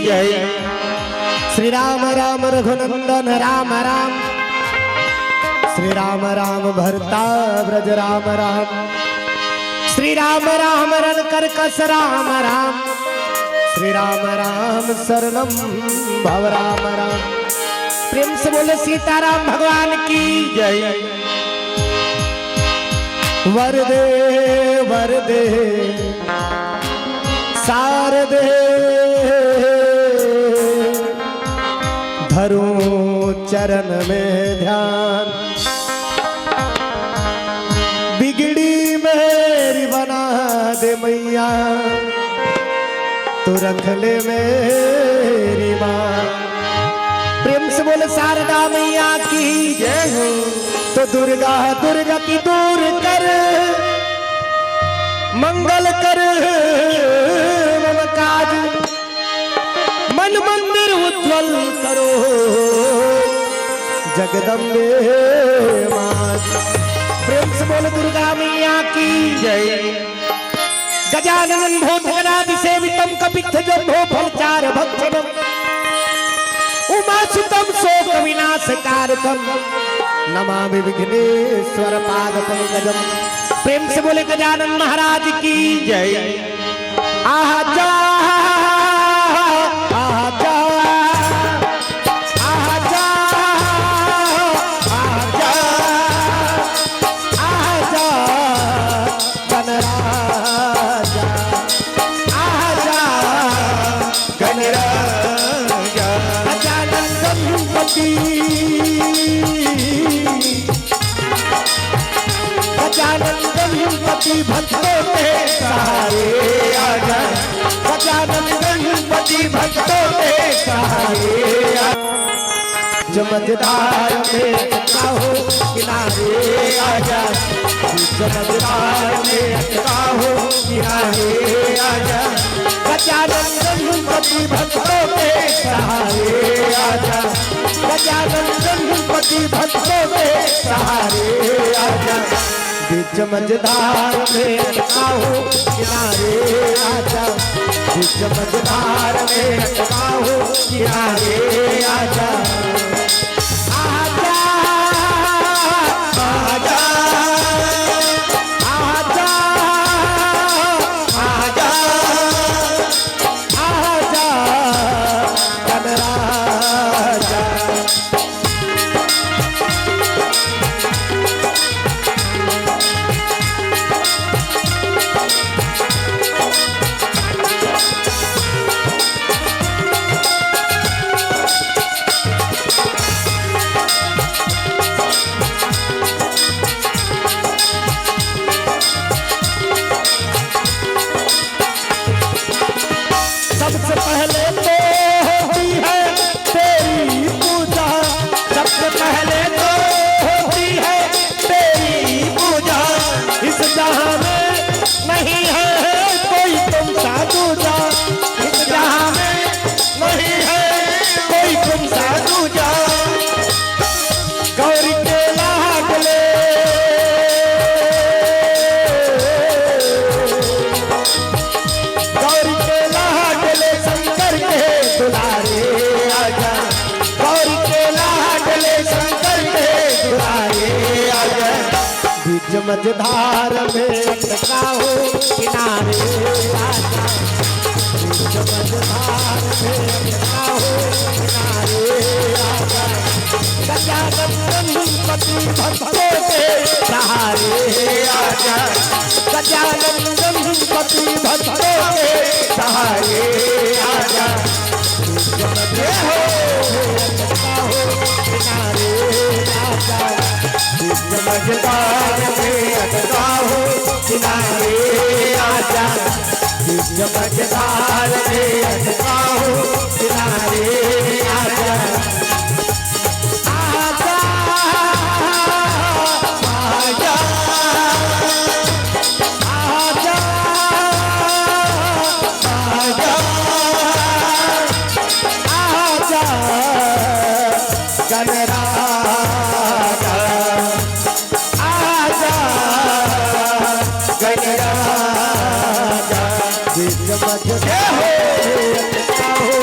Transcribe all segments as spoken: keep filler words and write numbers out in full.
जय। श्री राम राम रघुनंदन राम राम। श्री राम राम भरता ब्रज राम राम। श्री राम राम रण कर्कश राम राम। श्री राम राम शरणम भव राम राम। प्रेम से बोले सीताराम भगवान की जय। वरदे वरदे शारदे धरूं चरण में ध्यान। बिगड़ी मेरी बना दे मैया, तू रख ले मेरी मान। प्रेम से बोले शारदा मैया की जय हो। तो दुर्गा दुर्गति दूर कर, मंगल कर मम काज, मन मंदिर उज्जवल करो जगदम्बे माँ। प्रेम से बोल दुर्गा मैया की जय। गजानन भूतगणादि सेवितम कपित्थ जम्भो फलचार भक्षणम उमासुतम शोक विनाश कारकम नमामि विघ्नेश्वर पाद पंकजम। प्रेम से बोले गजानन महाराज की जय। आजा, आजा, आजा, आजा, आजा, गणराजा, आजा, गणराजा। गजानन गणपति, गजानन गणपति भक्तों के सहारे आजा। गजानन गणपति भक्तों के सहारे आजा। समझदार में अटका हो किनारे आजा। समझदार में अटका हो किनारे आजा। गजानन गणपति भक्तों के सहारे आजा। गजानन गणपति भक्तों के सहारे आजा। बीच मझधार में अटका हो किनारे आजा। बीच मझधार में अटका हो किनारे आजा। आजा, आजा, आजा, आजा, आजा, गणराजा। सबसे पहले तो होती है तेरी पूजा, सबसे पहले तो होती है तेरी पूजा। इस जहां में नहीं है कोई तुमसा दूजा, इस जहां में नहीं है कोई तुमसा दूजा। गौरी के लाडले, गौरी के लाडले शंकर के दुलारे आजा। गौरी के लाडले शंकर के दुलारे आजा। बीच मझधार में अटका हो किनारे आजा। बीच मझधार में अटका हो किनारे आजा। गजानन गणपति भक्तों के सहारे आजा। गजानन गणपति भक्तों के सहारे आजा। बीच मझधार में अटका हो किनारे आजा। बीच मझधार में अटका हो किनारे आजा। बीच मझधार में अटका हो किनारे आजा। आजा, आजा, आजा, आजा, आजा, गणराजा। आजा, गणराजा। बीच मझधार में अटका हो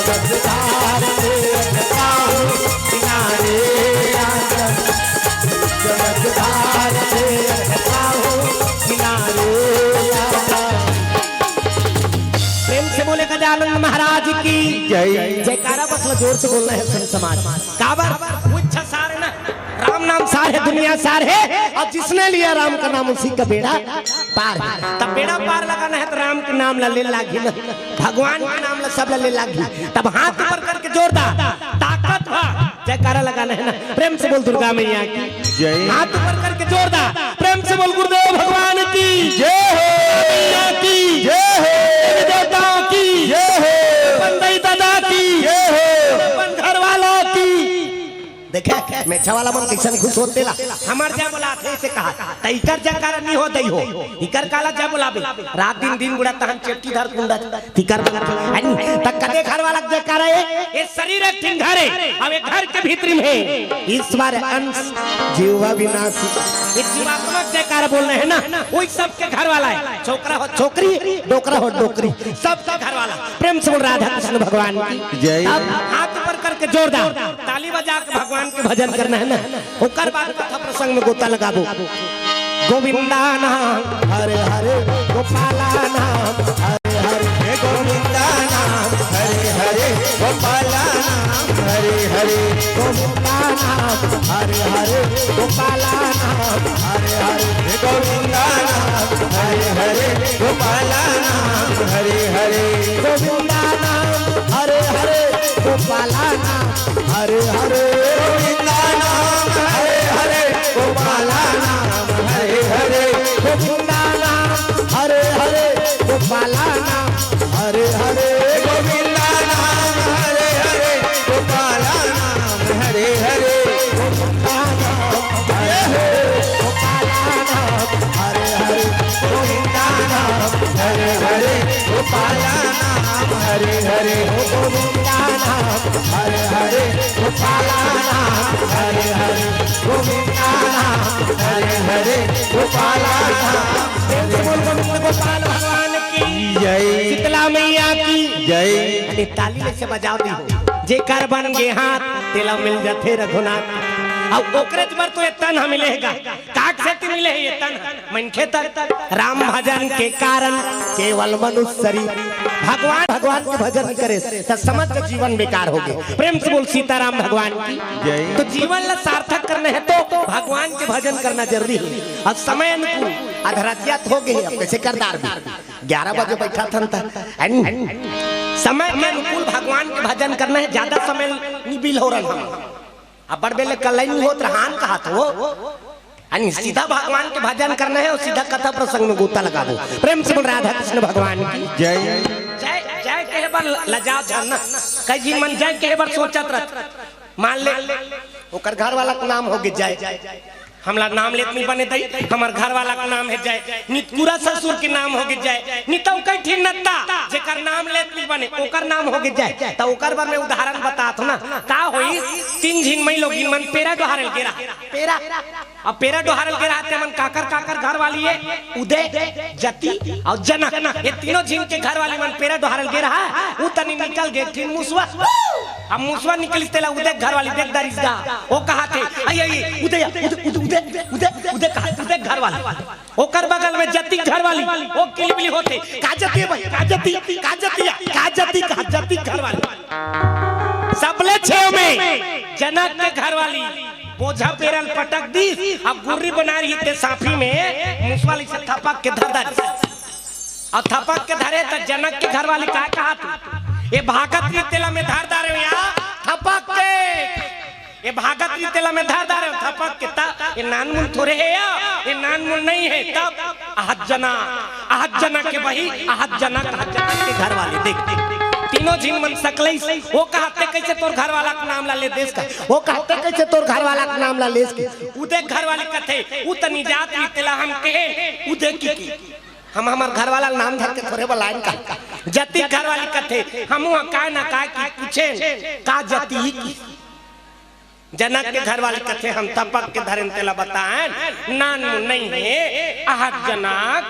चमकदार से अटकाओ किनारे आजा, चमकदार से अटकाओ किनारे आजा। प्रेम से बोले गजानन महाराज की जय। जयकारा बस ला जोर से बोलना है संत समाज। काबर? वो इच्छा सार है ना, राम नाम सार है, दुनिया सार है, और जिसने लिया राम का नाम उसी का बेड़ा पार है। तब बेड़ा पार लगाना है तो राम के नाम ला ले लागही ना, भगवान के नाम ला सब ला ले लागही। तब हाथ ऊपर करके जोरदार ताकत भा जयकारा लगाना है ना। प्रेम से बोल दुर्गा मैया की जय। हाथ ऊपर करके जोरदार प्रेम से बोल गुरुदेव भगवान की जय हो। मैया की जय हो। देवी देवताओं की जय हो। बंदई दादा की जय हो। बन घर वालों की। देखे, मेछा वाला मन कैसन खुश होथे ला। हमर जय बोलाथे से कहा, त इकर जयकारा नहीं हो दई हो। इकर काला जय बोलाबे। रात दिन, दिन बुढ़ा तहन चेपटी धर कुंडा, तिकर बंगा। अन, त कदे घर वाला के जयकारा है? ये शरीर एक ठिन घर है, अब एक घर के भीतरी में है। ईश्वर अंश, जीवा विनाशी। ये जीवात्मा के जयकारा बोलना है ना, वही सबके घर वाला है। छोकरा हो छोकरी, डोकरा हो डोकरी, सबके घर वाला। प्रेम से बोल राधा कृष्ण भगवान की जय। अब हाथ ऊपर करके जोरदार ताली बजा के भगवान के भजन करना है ना। ओकर बाद कथा प्रसंग में गोता लगाबो। गोविंदा नाम हरे हरे, गोपाला नाम हरे हरे, हे गोविंदा नाम हरे हरे, गोपाला नाम हरे हरे, गोविंदा नाम हरे हरे, गोपाला नाम हरे हरे, हे गोविंदा नाम हरे हरे, गोपाला नाम हरे हरे, गोविंदा नाम हरे हरे, गोपाला नाम हरे हरे, गोविंदा नाम हरे हरे, गोपाला नाम हरे हरे, गोविंदा नाम हरे हरे, गोपाला नाम हरे हरे, गोविंदा नाम हरे हरे, गोपाला नाम हरे हरे, गोविंदा नाम हरे हरे, गोपाला नाम हरे हरे, गोविंदा नाम हरे हरे, गोपाला नाम हरे हरे, हो गोविंदा नाम हरे हरे, गोपाला नाम हरे हरे, गोविंदा नाम हरे हरे, गोपाला नाम। प्रेम से बोल गोविंद गोपाल भगवान की जय। शीतला मैया की जय। अरे ताली ले से बजाओ दी हो। जेकर बन गे हाथ, तेला मिल जाथे रघुनाथ। अब ओकरे बर तो ये तन ह मिले हे गा। काक से ती मिले हे ये तन ह? मनखे तक राम भजन के कारण केवल मनुष्य शरीर। भगवान, भगवान के भजन करे त समस्त जीवन बेकार हो गे। प्रेम से बोल सीताराम भगवान की जय। तो जीवन ला सार्थक करना है तो भगवान के भजन करना जरूरी है। अब समय अनुकूल अधरतिया तो हो गे हे, अब कैसे करदार भी ग्यारह बजे बैठा थन त, है नी? समय के अनुकूल भगवान के भजन करना है, ज्यादा समय निबिल हो रहा हम। अब्बड़ बेले कलई नहीं होत रहान कहा तो, है नी? सीधा भगवान के भजन करना है और सीधा कथा प्रसंग में गोता लगा दो। प्रेम से बोल राधा कृष्ण भगवान की जय। जय, जय कहे बर लजाओ झन ना। कई झिन मन जय कहे बर सोचत रहत। मान ले, ओकर घर वाला के नाम हो गे जय। हमला नाम लेत नहीं बने दई, हमर घर वाला के नाम है जय। नितकुरा ससुर के नाम हो गे जय। नितौ कई ठिन नत्ता, जेकर नाम लेत नहीं बने, ओकर नाम हो गे जय। त ओकर बर मैं उदाहरण बतात हूँ ना। का होई, तीन झिन मई लोगिन मन पेरा डोहारल गे रहा। पेरा। अब पेरा डोहारल गे रहा, ते मन काकर, काकर घर वाली है, उदय, जती और जनक। ये तीनों झिन के घर वाली मन पेरा डोहारल गे रहा, उ तनी निकल गे, फिर मुसवा। अब मुसवा निकलिस तेला उदय घर वाली देख दारिस गा। वो कहा थे, "आई, आई, उदय, उदय, उदय, उदय, उदय, उदय कहा, उदय घर वाली।" ओकर बगल में जती घर वाली, वो किलबिली होथे, "का जती है भाई, का जती, का जती है, का जती, का जती घर वाली।" सबले छेव में जनक के घर वाली बोझा पेरल पटक दीस, अब गुर्री बना रही ते साफी में, मुसवा ले से थपक के धर दीस। अउ थपक के धरे त जनक के घर वाली का कहा तू? ये भागत री तेला में धर डारे हो या थपक के। ये भागत री तेला में धर डारे हो थपक के। त ये नानमुन थोरे है या? ये नानमुन नहीं है। तब अहत जना, अहत जना के बही, अहत जना, अहत जना के घर वाली देख। तीनों झिन मन सकलई, वो कहते कैसे तोर घर वाला के नाम ला ले देस का? वो कहते कैसे तोर घर वाला के नाम ला लेस की? उदे घर वाली कथे, उ तनी जात री तेला हम कहे, उदे की की। हम हमर घर वाला नाम धर के थोरे बलायन का। जती घर वाली कथे, हम हुआ काय ना काय की पूछे, का जती की? जनक के घर वाली कथे, हम थपक के धरेन तेला बताएन, नानमुन नहीं है, अहत जनक।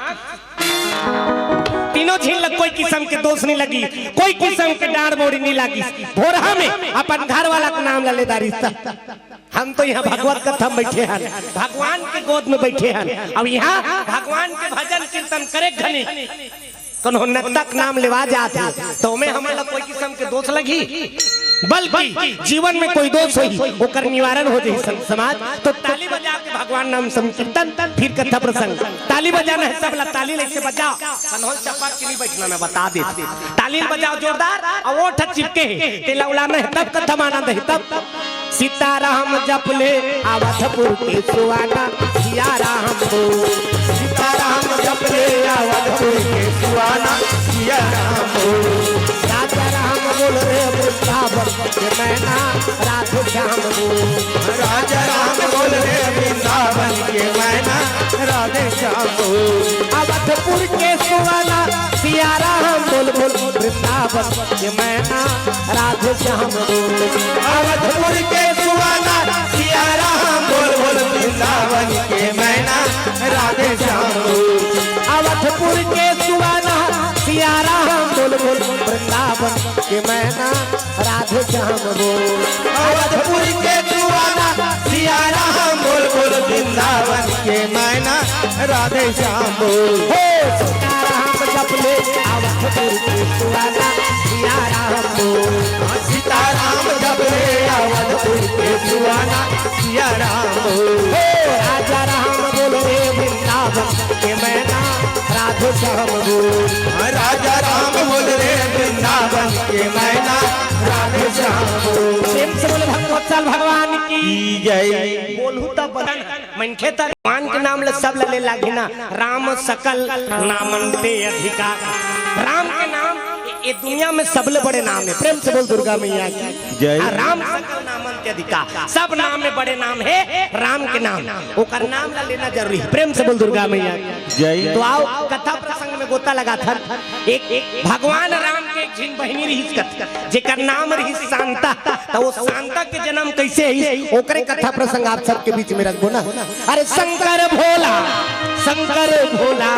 तीनों झिन ल कोई किसम के दोष नइ लगिस, कोई किसम के डांड़ बोड़ी नइ लगिस। भोरहा में अपन घर वाला के नाम ल ले डारिस। हम तो इहाँ भगवत कथा म बइठे हन, भगवान के गोद में बइठे हन। अब इहाँ भगवान के भजन कीर्तन करे घनी कोनो नेता के नाम लेवा जात हे, त ओमे हमन ल कोई किसम के दोष लगही? बल्कि जीवन में कोई दोष होही, ओकर निवारण हो जाही। संत समाज, तो ताली बजा के भगवान नाम संकीर्तन, फिर कथा प्रसंग। ताली बजाना हे सब ला, ताली ल अइसे बजाव, कन्होल चपक के नइ बइठना ना, बता दे। ताली ल बजाव जोरदार, अउ ओठ चिपके हे, तेला उलाना हे, तब कथा म आनंद हे, तब। सीताराम जप ले अवधपुर के सुहाना, सिया राम बोल। सीताराम जप ले अवधपुर के सुहाना, सिया राम बोल। राजा राम बोल रे वृंदावन के मैना, राधे श्याम बोल। राजा राम बोल रे वृंदावन के मैना, राधे श्याम बोल। अवधपुर के सुहाना, सिया राम बोल बोल, वृंदावन के मैना, राधे श्याम बोल। अवधपुर के सुहाना, सिया राम बोल बोल, वृंदावन के मैना, राधे श्याम बोल। अवधपुर के सुहाना, सिया राम बोल बोल, वृंदावन के मैना, राधे श्याम बोल। अवधपुर के सुहाना, सिया राम बोल बोल, वृंदावन के मैना, राधे श्याम बोल। हे सीताराम जप ले अवधपुर के सुहाना, सिया राम बोल। सीताराम जप ले अवधपुर के सुहाना, सिया राम बोल। हे राजा राम बोल रे वृंदावन के मैना, राधे श्याम बोल। राजा राम बोल रे वृंदावन के मैना, राधे श्याम बोल। प्रेम से बोल भक्तवत्सल भगवान की जय। बोलहू त बदन मनखे त भगवान के नाम ल सब ल ले लागही ना। राम सकल नामन ते अधिका। राम के नाम ये दुनिया में सबले बड़े नाम हे। प्रेम से बोल दुर्गा मैया की जय। आ, राम सकल नामन ते अधिका, सब नाम में बड़े नाम हे राम के नाम। ओकर नाम ल लेना जरूरी हे। प्रेम से बोल दुर्गा मैया की जय। तो आव कथा प्रसंग में गोता लगाथन। एक, एक भगवान राम के एक झिन बहिनी रहिस कथे, जेकर नाम रहिस शांता। त वो शांता के जनम कइसे होइस, ओकरे कथा प्रसंग आप सबके बीच में रखबो ना। अरे शंकर भोला, शंकर भोला,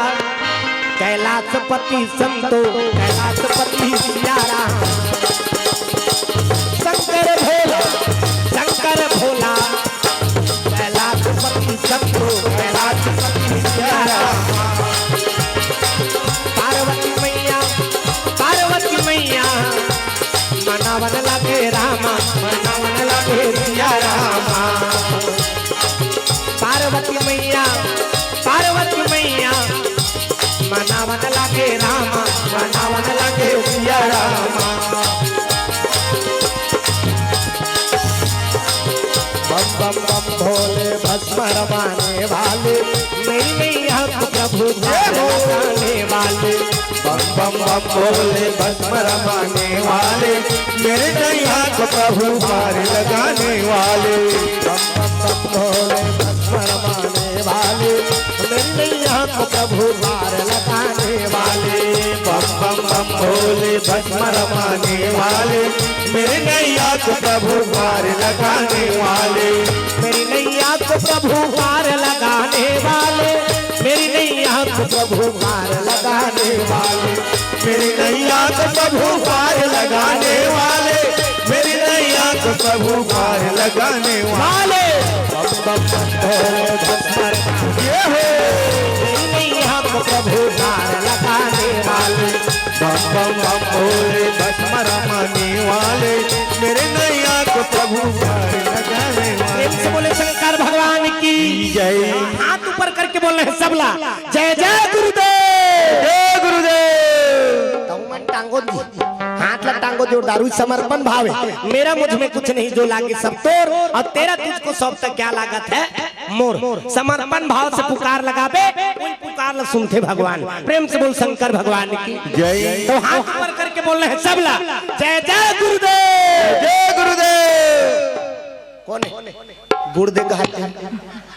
कैलाशपति संतो, कैलाशपति सिया राम। शंकर भोला, शंकर भोला, कैलाशपति संतो, कैलाशपति सिया राम। पार्वती मैया, पार्वती मैया, मनावन लागे रामा, मनावन लागे सिया रामा। पार्वती मैया, पार्वती मैया, मनावन लागे रामा, मनावन लागे सिया रामा। बम बम बम भोले भस्म रमाने वाले, मेरी नैया को प्रभु पार लगाने वाले। बम बम बम भोले भस्म रमाने वाले, मेरे नैया को प्रभु पार लगाने वाले। बम बम बम भोले भस्म रमाने वाले, मेरी नैया को प्रभु पार लगाने वाले। बम बम बम भोले भस्म रमाने वाले, मेरी नैया को प्रभु पार लगाने वाले। मेरी नैया को प्रभु पार लगाने वाले, मेरी नैया को प्रभु पार लगाने वाले। मेरी नैया को प्रभु पार लगाने वाले, मेरी नैया को प्रभु पार लगाने वाले। वाले। बम बम बम भोले भस्म ये हो। मेरी नैया को प्रभु पार लगाने वाले। बम बम बम भोले भस्म रमाने वाले, मेरे नैया को प्रभु पार लगाने वाले। प्रेम से बोले शंकर भगवान की जय। हाथ ऊपर करके बोलना हे सबला, जय जय गुरुदेव। जय गुरुदेव। त मन टांगो जी, हाथ ला टांगो जोरदार, उही समर्पण भाव हे। मेरा मुझ में कुछ नहीं, जो लागे सब तोर, अउ तेरा तुझको सौंपता, क्या लागत हे मोर। समर्पण भाव से पुकार लगाबे, उही पुकार ला सुनथे भगवान। प्रेम से बोल शंकर भगवान की जय। तो हाथ ऊपर करके बोलना हे सबला, जय जय गुरुदेव। जय गुरुदेव। कोन हे? गुरुदेव कहा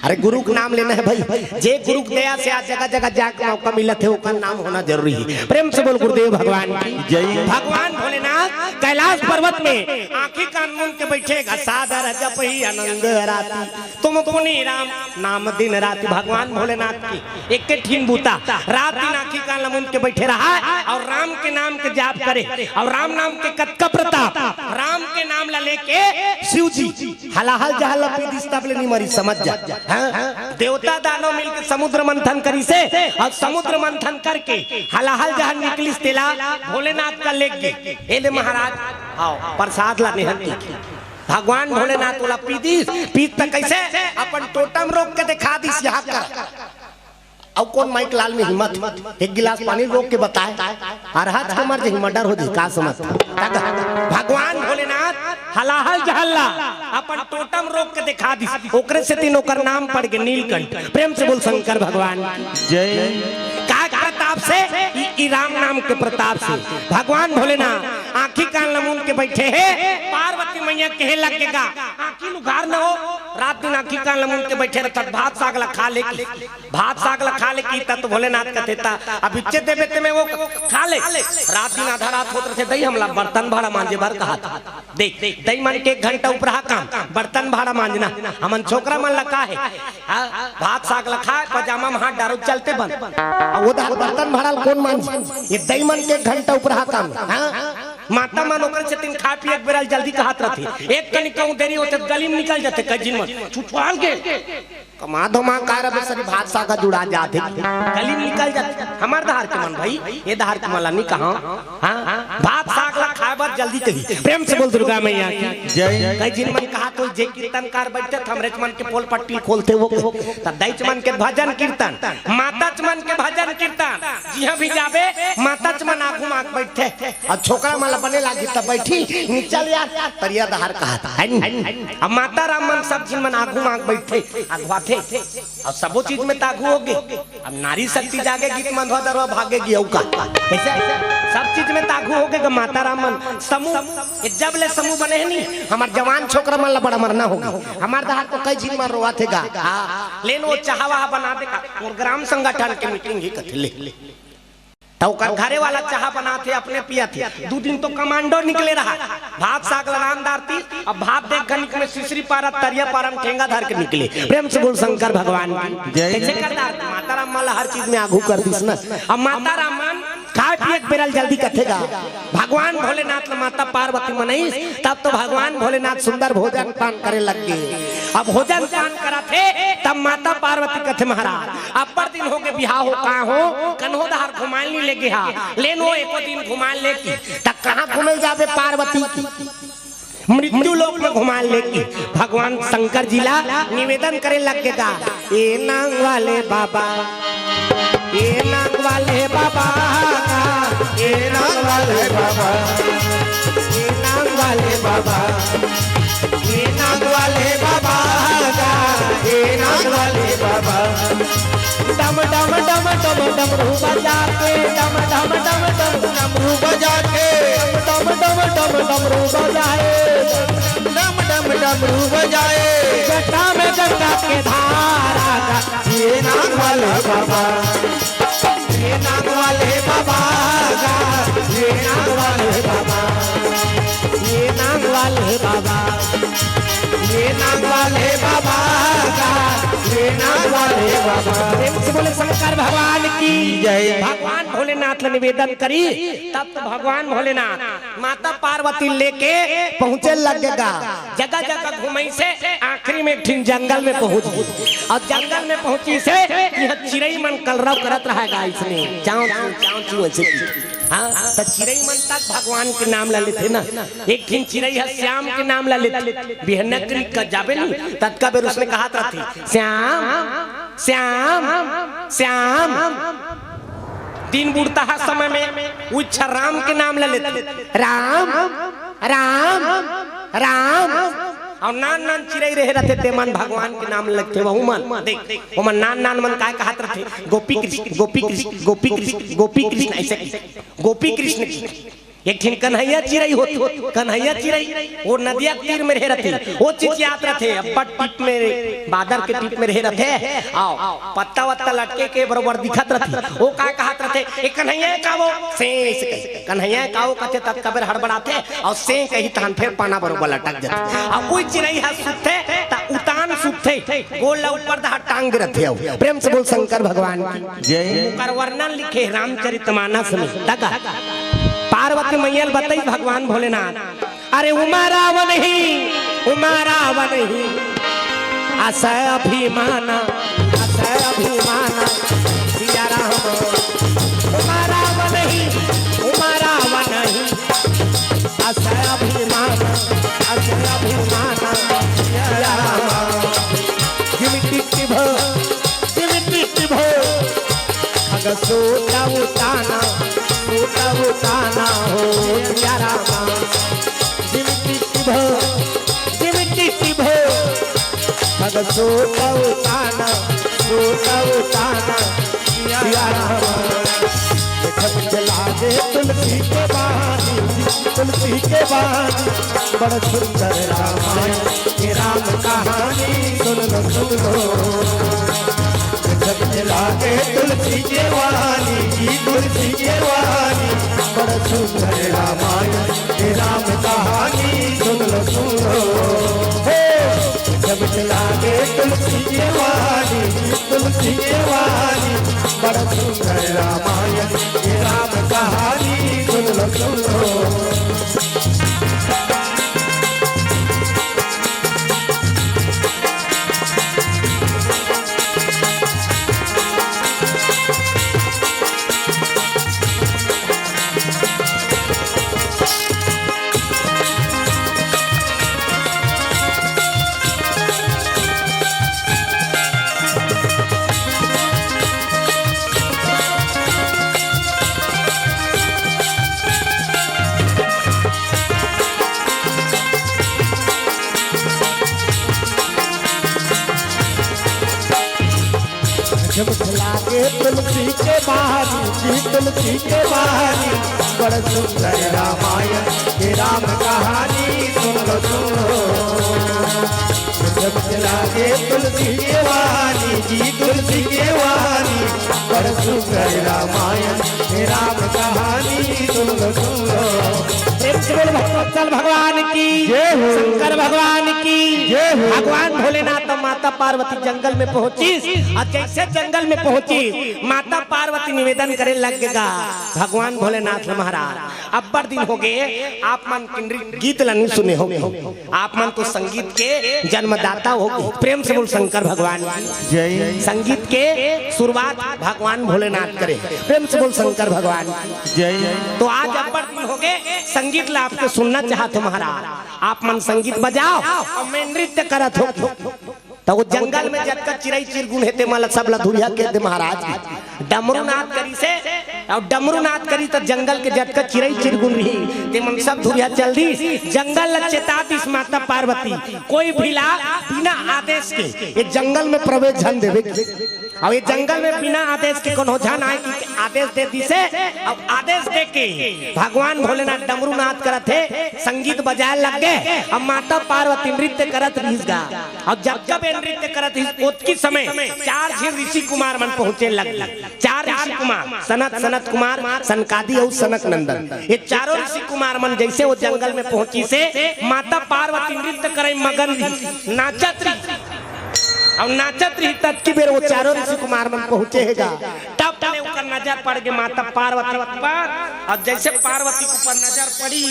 अरे, गुरु के नाम लेना है भाई। जे गुरु के दया से आज जगह जगह जाके मौका मिलत है, ओकर नाम होना जरूरी है। प्रेम से बोल गुरुदेव भगवान की जय। भगवान भोलेनाथ कैलाश पर्वत में आंखी कान मूंद के बैठे, "घसा धर जपही अनंग राती, तुम पुनि राम नाम दिन राती।" भगवान भोलेनाथ की एक ठिन बूता, रात दिन आंखी कान ला मूंद के बैठे रहा और राम के नाम के जाप करे। और राम नाम के कतका प्रताप, राम के नाम ला लेके शिव जी हलाहल जहल ला पी दिस, तब ले नी मरी, समझ जा। हाँ? देवता दानव मिलके समुद्र मंथन करिसे, और समुद्र मंथन करके हलाहल जहल निकलिस, तेला भोलेनाथ का लेग गे। ए ले महाराज, आओ, प्रसाद ला नेहन की। भगवान भोलेनाथ ओला पी दिस, पीस त कैसे? अपन टोटम रोक के दिखा दिस, यहाँ कर। अउ कोन माइक लाल में हिम्मत, एक गिलास पानी रोक के बताए, अरहत के मर जही, मर्डर हो जही, का समझ? तक भगवान भोलेनाथ हलाहल जहल्ला अपन टोटम रोक के दिखा दिस, ओकरे सेती ओकर नाम पड़ गे नीलकंठ। प्रेम से बोल शंकर भगवान की जय। का प्रताप से? ई, ई राम नाम के प्रताप से। भगवान भोलेनाथ आंखी कान ला मूंद के बैठे हे, पार्वती मैया कहे लग गे गा, "आंखी ल उघार न हो।" रात दिन आंखी कान ला मूंद के बैठे रहत, भात साग ला खा ले की, भात साग ला खा ले की, त तो भोलेनाथ कथे, "त अब इच्चे देबे ते में वो खा ले।" रात दिन आधा रात होत रथे, "दई, हमला बर्तन भाड़ा मांजे बर कहा था।" देख, दई मन के एक घंटा उपराहा काम, बर्तन भाड़ा मांजना। हमन छोकरा मन ला का हे? हाँ? भात साग ला खाए, पजामा में हाथ डारो, चलते बन। अब वो दा-, बर्तन भाड़ा ल कोन मांजी? ये दई मन के एक घंटा उपराहा काम। हाँ? माता मन ओकर सेती खाए पिए के बेरा ल जल्दी कहत रथे। एक कनिक कहूं देरी होथे त गली में निकल जाथे, कई झिन मन छुटवाल के। कमा धमा का रबे सरी, भात साग जुड़ा जाथे। गली में निकल जाथे। हमर डहर के मन भाई, ये डहर के मन ला नी कहा। हाँ? भात साग ला खाए बर जल्दी कही। प्रेम से बोल दुर्गा मैया की जय। कई झिन मन कहा तो जे कीर्तनकार बैठथे, हमरेच मन के पोल पट्टी खोलथे वो के। त दईच मन के भजन कीर्तन, माताच मन के भजन कीर्तन, जिहां भी जाबे, माताच मन आगू माग बैठथे। अउ छोकरा मन ला बने लागही त बैठी, नी चल यार, तरिया डहर कहा था, है नी? अब माता राम मन सब झिन मन आगू माग बैठथे, अगवाथे। अब सबो चीज में त आगू हो गे। अब नारी शक्ति जागेगी त मंधवा दरवा भागेगी, अउ का? कैसे? सब चीज में त आगू हो गे गा माता राम मन। समूह, ये जब ले समूह बने हे नी, हमर जवान छोकरा मन ला बड़ा मरना हो गे। हमर डहर तो कई झिन मन रोवत हे गा। हाँ, लेन वो चाहा वाहा बना दे का, मोर ग्राम संगठन के मीटिंग ही कथे ले। त ओकर घरे वाला चाहा बनाथे, अपने पियथे। दू दिन तो कमांडो निकले रहा, भात साग ला रांध डारती। अब भात देख घनिक में सिसरी पारा, तरिया पारा में ठेंगा धर के निकले। प्रेम से बोल शंकर भगवान की जय। कैसे कर डारती? माता राम मन ला हर चीज में आगू कर दिस ना। अब माता राम मन खाए पिए के बेरा ल जल्दी कथे गा। भगवान भोलेनाथ ला माता पार्वती मनइस, तब तो भगवान भोलेनाथ सुंदर भोजन पान करे लग गे। अब भोजन पान करत हे, तब माता पार्वती कथे, "महाराज, अब्बड़ दिन हो गे बिहाव हो, कहाँ हो, कन्हो डहर घुमाए ल नी लेगे हा, लेन वो एको दिन घुमाए ल लेके।" त कहाँ घुमे ल जाबे पार्वती? मृत्यु लोक में घुमाए ल लेके। भगवान शंकर जी ला निवेदन करे लग गे गा, "ए नांग वाले बाबा, ए नांग वाले बाबा, ए नांग वाले बाबा, ए नांग वाले बाबा, ए नांग वाले बाबा गा, ए नांग वाले बाबा।" डम डम डम डम डमरू बजा के, डम डम डम डम डमरू बजा के, डम डम डम डम डमरू बजाए, डम डम डमरू बजाए। जटा में गंगा के धारा का, ए नांग वाले बाबा, ए नांग वाले बाबा गा, ए नांग वाले बाबा, ए नांग वाले बाबा, ए नांग वाले बाबा गा, ए नांग वाले बाबा। प्रेम से बोले शंकर भगवान की जय। भगवान भोलेनाथ ला निवेदन करी, तब तो भगवान भोलेनाथ माता पार्वती लेके पहुंचे लग गे गा। जगह जगह घुमइसे, आखिरी में एक ठिन जंगल में पहुंच गे। अउ जंगल में पहुंचिसे, इहां चिरई मन कलरव करत रहय गा इसने, चांव चूं, चांव चूं ऐसे की। हाँ, त चिरई मन तक भगवान के नाम ला लेथे ना। एक ठिन चिरई ह श्याम के नाम ला लेथे। बिहन्ना कनी का जाबे नी, ततका बेर उसने कहत रथे, "श्याम, श्याम, श्याम।" दिन बुड़ता ह समय में उच्छा राम के नाम ला लेथे, "राम, राम, राम।" अउ नान नान चिरई रहे रथे, ते मन भगवान के नाम लेथे, वहू मन देख, ओमन नान नान मन काय कहत रथे, "गोपी कृष्ण, गोपी कृष्ण, गोपी कृष्ण, गोपी कृष्ण," ऐसे की, "गोपी कृष्ण की।" एक ठिन कन्हैया चिरई होत, कन्हैया चिरई, वो नदिया के तीर में रहे रथे, वो चिचियात रथे, अब्बड़ टीप में, बादर के टीप में रहे रथे, अउ पत्ता वत्ता लटके के बरोबर दिखत रथे, वो का कहत रथे, "ए कन्हैया, का वो?" "सें," अइसे कही, "कन्हैया, का वो?" कथे, तब कबेर हड़बड़ाथे, अउ "सें" कही, तहन फेर पाना बरोबर लटक जाथे। अउ कोई चिरई ह सुतथे, त उतान सुतथे, गोड़ ला ऊपर डहर टांग दे रथे, अउ प्रेम से बोल शंकर भगवान की। जय। ओकर वर्णन लिखे रामचरितमानस में। तका पार्वती मैया ल बतई भगवान भोलेनाथ, "अरे उमा रावण ही, उमा रावण ही, असय अभिमान, असय अभिमान, सिया राम, उमा रावण ही, उमा रावण ही, असय अभिमान, असय अभिमान, सिया राम।" जिम टिट्टी भो, जिम टिट्टी भो, अग सोता उताना, सोता उताना हो सिया रामा। जिम टिट्टी भो, जिम टिट्टी भो, अग सोता उताना, सोता उताना सिया रामा। देखत के लागे तुलसी के बानी, तुलसी के बानी, बड़ सुंदर रामायण, ये राम कहानी सुन लो, सुन लो। देखत के लागे तुलसी के बानी जी, तुलसी के बानी, बड़ सुंदर रामायण, ये राम कहानी सुन लो, सुन लो। हे, जब चला के तुलसी के वाली, तुलसी के वाली, बड़ सुंदर रामायण, ये राम कहानी सुन लो, सुन लो। जब चला के तुलसी के बानी जी, तुलसी के बानी, बड़ सुंदर रामायण, ये राम कहानी सुन लो, सुन लो। जब चला के तुलसी के बानी जी, तुलसी के बानी, बड़ सुंदर रामायण, ये राम कहानी सुन लो, सुन लो। प्रेम से बोल भक्तवत्सल भगवान की, जय हो। शंकर भगवान की, जय हो। भगवान भोलेनाथ अउ माता पार्वती जंगल में पहुंचिस, अउ जइसे जंगल में पहुंचिस, माता पार्वती निवेदन करे लग गा भगवान भोलेनाथ ल, "महाराज, अब्बड़ दिन होगे, आप मन किन्नरी गीत ल नइ सुने होगे, आप मन तो संगीत के जन्मदाता होगे।" प्रेम से बोल शंकर भगवान की। जय। संगीत के शुरुआत भगवान भोलेनाथ करे। प्रेम से बोल शंकर भगवान की। जय। तो आज अब्बड़ दिन होगे, संगीत ला आपके सुनना चाहत हों महाराज, आप मन संगीत बजाव अउ मैं नृत्य करत हों। त वो जंगल में जतका चिरई चिरगुन हे, ते मन ला सब ला धुरिहा के दे महाराज। डमरू नाद करिस हे, अउ डमरू नाद करिस त जंगल के जतका चिरई चिरगुन रही, ते मन सब धुरिहा चल दिस। जंगल ला चेता दिस माता पार्वती, कोई भी ला बिना आदेश के ये जंगल में प्रवेश झन देवे के। अउ ये जंगल में बिना आदेश के कोनो झन आय के आदेश दे दिस हे। अउ आदेश दे के भगवान भोलेनाथ डमरू नाद करत हे, संगीत बजाए लग गे। अउ माता पार्वती नृत्य करत रहिस गा। अउ जब जब ये नृत्य करत रहिस, ओतकी समय चार झिन ऋषि कुमार मन पहुंचे लग गे। चार ऋषि कुमार, सनत, सनत कुमार, सनकादि अउ सनक नंदन, ये चारों ऋषि कुमार मन जइसे वो जंगल में पहुंचिस हे, माता पार्वती नृत्य करे मगन रही, नाचत रही। अउ नाचत रही, ततकी बेर वो चारों ऋषि कुमार मन पहुंचे हे गा। तब ले ओकर नजर पड़ गे माता पार्वती ऊपर। अउ जइसे पार्वती के ऊपर नजर पड़ी,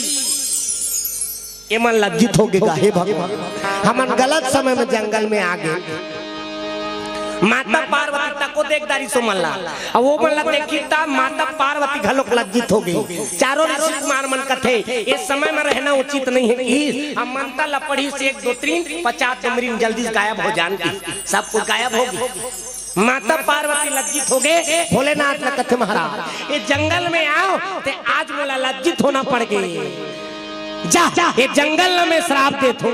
ये मन लज्जित होगे गा, "हे भगवान, हमन गलत समय में जंगल में आ गे।" माता पार्वती तको देख डारिस ओ मन ला, अउ वो मन ला देखिस त माता पार्वती घलोक लज्जित होगे। चारों ऋषि कुमार मन कथे, "ये समय में रहना उचित नइ हे" कि हम मनता ला पढ़िस एक दो तीन पचास डमरी में जल्दी से गायब हो जान की, सब कुछ गायब होगे। माता पार्वती लज्जित होगे, भोलेनाथ ला कथे, "महाराज, ये जंगल में आव, ते आज मोला लज्जित होना पड़ गे। जा, ये जंगल ला मैं श्राप देत हों।"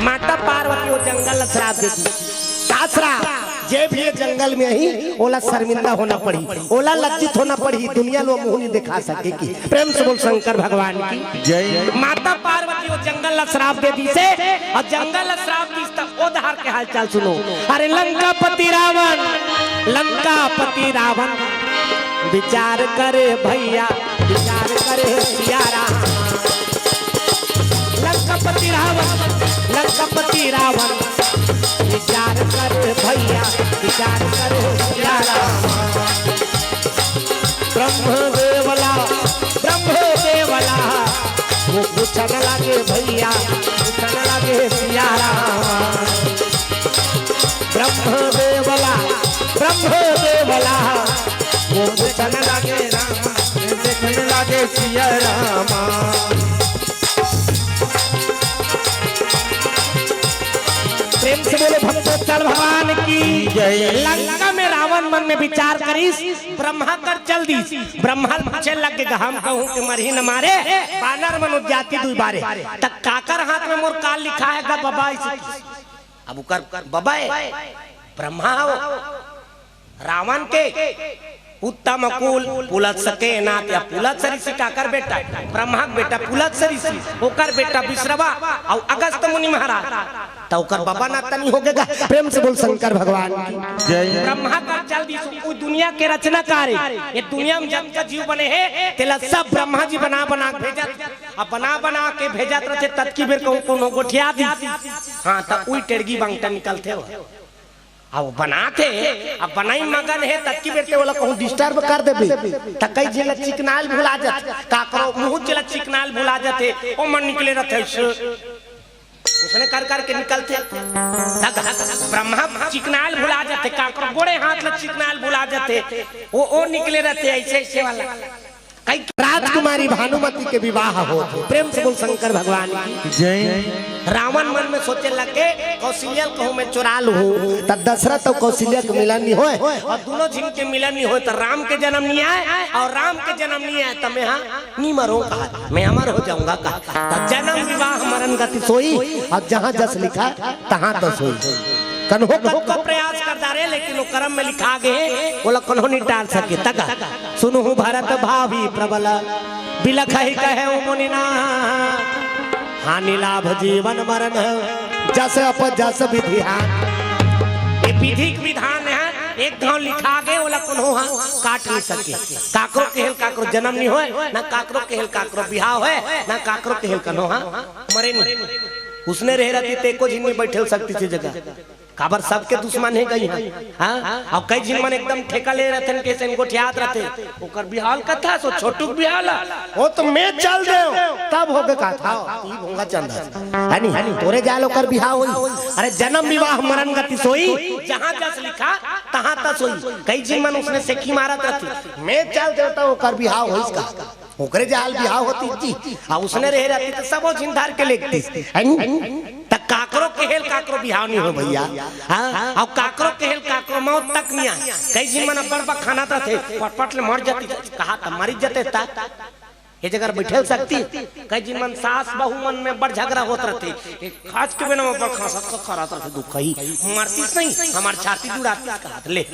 माता पार्वती वो जंगल ला श्राप दे दिस। का श्राप? जे भी ये जंगल में आही, ओला शर्मिंदा होना पड़ही, ओला लज्जित होना पड़ही, दुनिया लो मुंह नहीं दिखा सके। कि प्रेम से बोल शंकर भगवान की। जय। माता पार्वती वो जंगल ला श्राप दे दीसे, अउ जंगल ला श्राप दीस त ओ डहर के हालचाल सुनो। अरे लंकापति रावण, लंकापति रावण, विचार करे भैया, विचार करे सिया राम। लंकापति रावण, लंकापति रावण, विचार कर भैया, विचार कर सिया राम। ब्रह्मदेव ला, ब्रह्मदेव ला, वो पूछन लागे भैया, पूछन लागे सिया राम। ब्रह्मदेव ला, ब्रह्मदेव ला, वो पूछन लागे राम, देखन लागे सिया रामा। प्रेम से बोलो भक्तोत्तर भगवान की। जय। लंका में रावण मन में विचार करिस, ब्रह्मा कर चल दीस। ब्रह्मा ल पूछे लग गे, हम कहूं कि मरही न मारे, बानर मन उपजाती दुई बारे। त काकर हाथ में मोर काल लिखा हे गा बबा, अइसे किस। अब ओकर बबा हे, ब्रह्मा हो, रावण के उत्तम कुल पुलत्स के नाथ, या पुलत्स ऋषि काकर बेटा, ब्रह्मा के बेटा पुलत्स ऋषि, ओकर बेटा विश्रवा, अउ अगस्त मुनि महाराज, त ओकर बबा नाता नहीं होगे गा। प्रेम से बोल शंकर भगवान की। जय। ब्रह्मा कर चल दीस, ओ दुनिया के रचनाकार हे। ये दुनिया में जतका जीव बने हे, तेला सब ब्रह्मा जी बना बना के भेजत, अब बना बना के भेजत रथे, ततकी बेर कहूं कोनो गोठिया दीस। हां, त उही टेड़गी बांगटा निकलथे हो। अब बनाथे, अब बनाई मगन हे, ततकी बेर ते ओला कहूं disturb कर देबे, त कई झिन ला चिकनाल भुला जाथे, काकरो मुंह च ला चिकनाल भुला जाथे, ओ मन निकले रथे अइसे। उसने कर कर के निकलथे। त ब्रह्मा चिकनाल भुला जाथे, काकरो गोड़े हाथ ला चिकनाल भुला जाथे, ओ, ओ निकले रथे अइसे, अइसे वाला। कई राजकुमारी भानुमति के विवाह होत हे। प्रेम से बोल शंकर भगवान की। जय। रावण मन में सोचे लगे, कौशल्या ल कहूं मैं चुरा लूं, त दशरथ अउ कौशल्या के मिलन नहीं होय, अउ दुनों झिन के मिलन नहीं होय, त राम के जनम नहीं आय, अउ राम के जनम नहीं आय, त मैं हां नहीं मरों कहा, मैं अमर हो जाऊंगा कहा। त जनम विवाह मरण गति सोई, अउ जहां जस लिखा तहां तस होई। कन्हो कतको प्रयास कर डारे, लेकिन वो करम में लिखा गे, ओला कन्हो नहीं टाल सके। तका सुनहु भरत भावी प्रबल, बिलखहि कहेउ मुनिना। हानि लाभ जीवन मरण, जस अप जस विधि हानि। ये विधि के विधान हे, एक घांव लिखा गे, ओला कन्हो हां काट नहीं सके। काकरो केहेल काकरो जनम नहीं होय, ना काकरो केहेल काकरो बिहाव होय, ना काकरो केहेल कन्हो हां मरे नहीं। उसने रहे रहती ते एको झिन नहीं बैठे सकती थी जगह। काबर सबके दुश्मन हे कहीं, हां? हां? अब कई झिन मन एकदम ठेका ले रहिथे, कइसे गोठियात रहिथे। ओकर बिहाव ल कथस, ओ छोटू के बिहाव ल, ओ तो मैं चल देंव, तब होगे कथस, ई भोंगा चंदा। हे नी? तोरे जाल ओकर बिहाव होई। अरे, जनम विवाह मरण गति सोई, जहां जस लिखा, तहां तस होई। कई झिन मन उसने सेखी मारत रहिथे, मैं चल देंव, त ओकर बिहाव होइस का? ओकरे जाल बिहाव होतिस जी, अउ उसने रहे रहतिस त सबो झिन धर के लेगतिस, हे नी? त काकरो केहेल काकरो बिहाव नहीं हो भैया, हां? अउ काकरो केहेल काकरो मौत तक नहीं आय। कई झिन मन अब्बड़ बखानत रहिथे, पटपट ले मर जातिस, कहा त मरिच जाते त ये जगह बैठे सकती। कई झिन मन सास बहू मन में बड़ झगरा होत रहिथे, एक खास के बिना में बड़ खांसत खरात रहिथे, दुख कही मरतिस नहीं, हमार छाती जुड़ातिस, कहा त ले।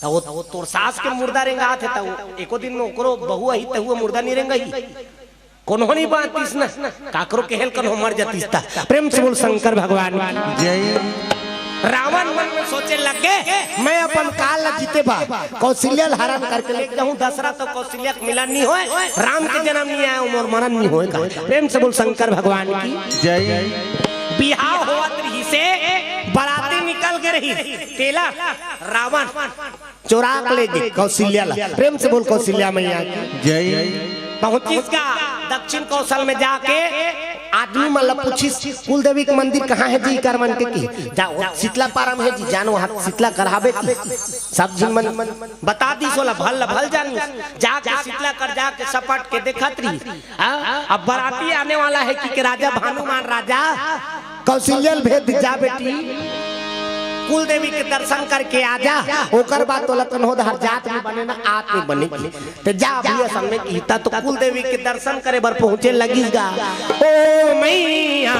त वो, वो तोर सास के मुर्दा रेंगात हे, त वो एको दिन में ओकरो बहू आही, त वो मुर्दा नहीं रेंगही। कोनो नहीं बांचतिस ना, काकरो केहेल कन्हो मर जातिस त। प्रेम से बोल शंकर भगवान की। जय। रावण मन में सोचे लगे, मैं अपन काल ला जीते बर कौशल्या ल हरण करके ले जाहूं, दशरथ अउ कौशल्या के मिलन नहीं होय, राम के जनम नहीं आय, मोर मरण नहीं होय का। प्रेम से बोल शंकर भगवान की। जय। बिहाव होवत रहिसे, बराती निकल गे रहिस, तेला रावण चोरा के ले गे कौशल्या ला। प्रेम से बोल कौशल्या मैया की। जय। पहुंचिस का दक्षिण कौशल में जाके आदमी मन ला पूछिस, कुल देवी के मंदिर कहां हे जी, कर मन के की? जा, वो शीतला पारा में हे जी, जानो हां शीतला कर हावे की। सब झिन मन बता दीस ओला, भल ला भल जानिस। जाके शीतला कर जाके सपट के देखत रहिस। हां? अब बराती आने वाला हे कि, कि राजा भानुमान राजा कौशल्या ल भेज दे, जा बेटी, कुल देवी के दर्शन करके आ जा, ओकर बाद तोला कन्हो डहर जात नहीं बने ना, आत नहीं बने। त जा भैया, सामने किहिस त कुल देवी के दर्शन करे बर पहुंचे लगिस गा। ओ मैया,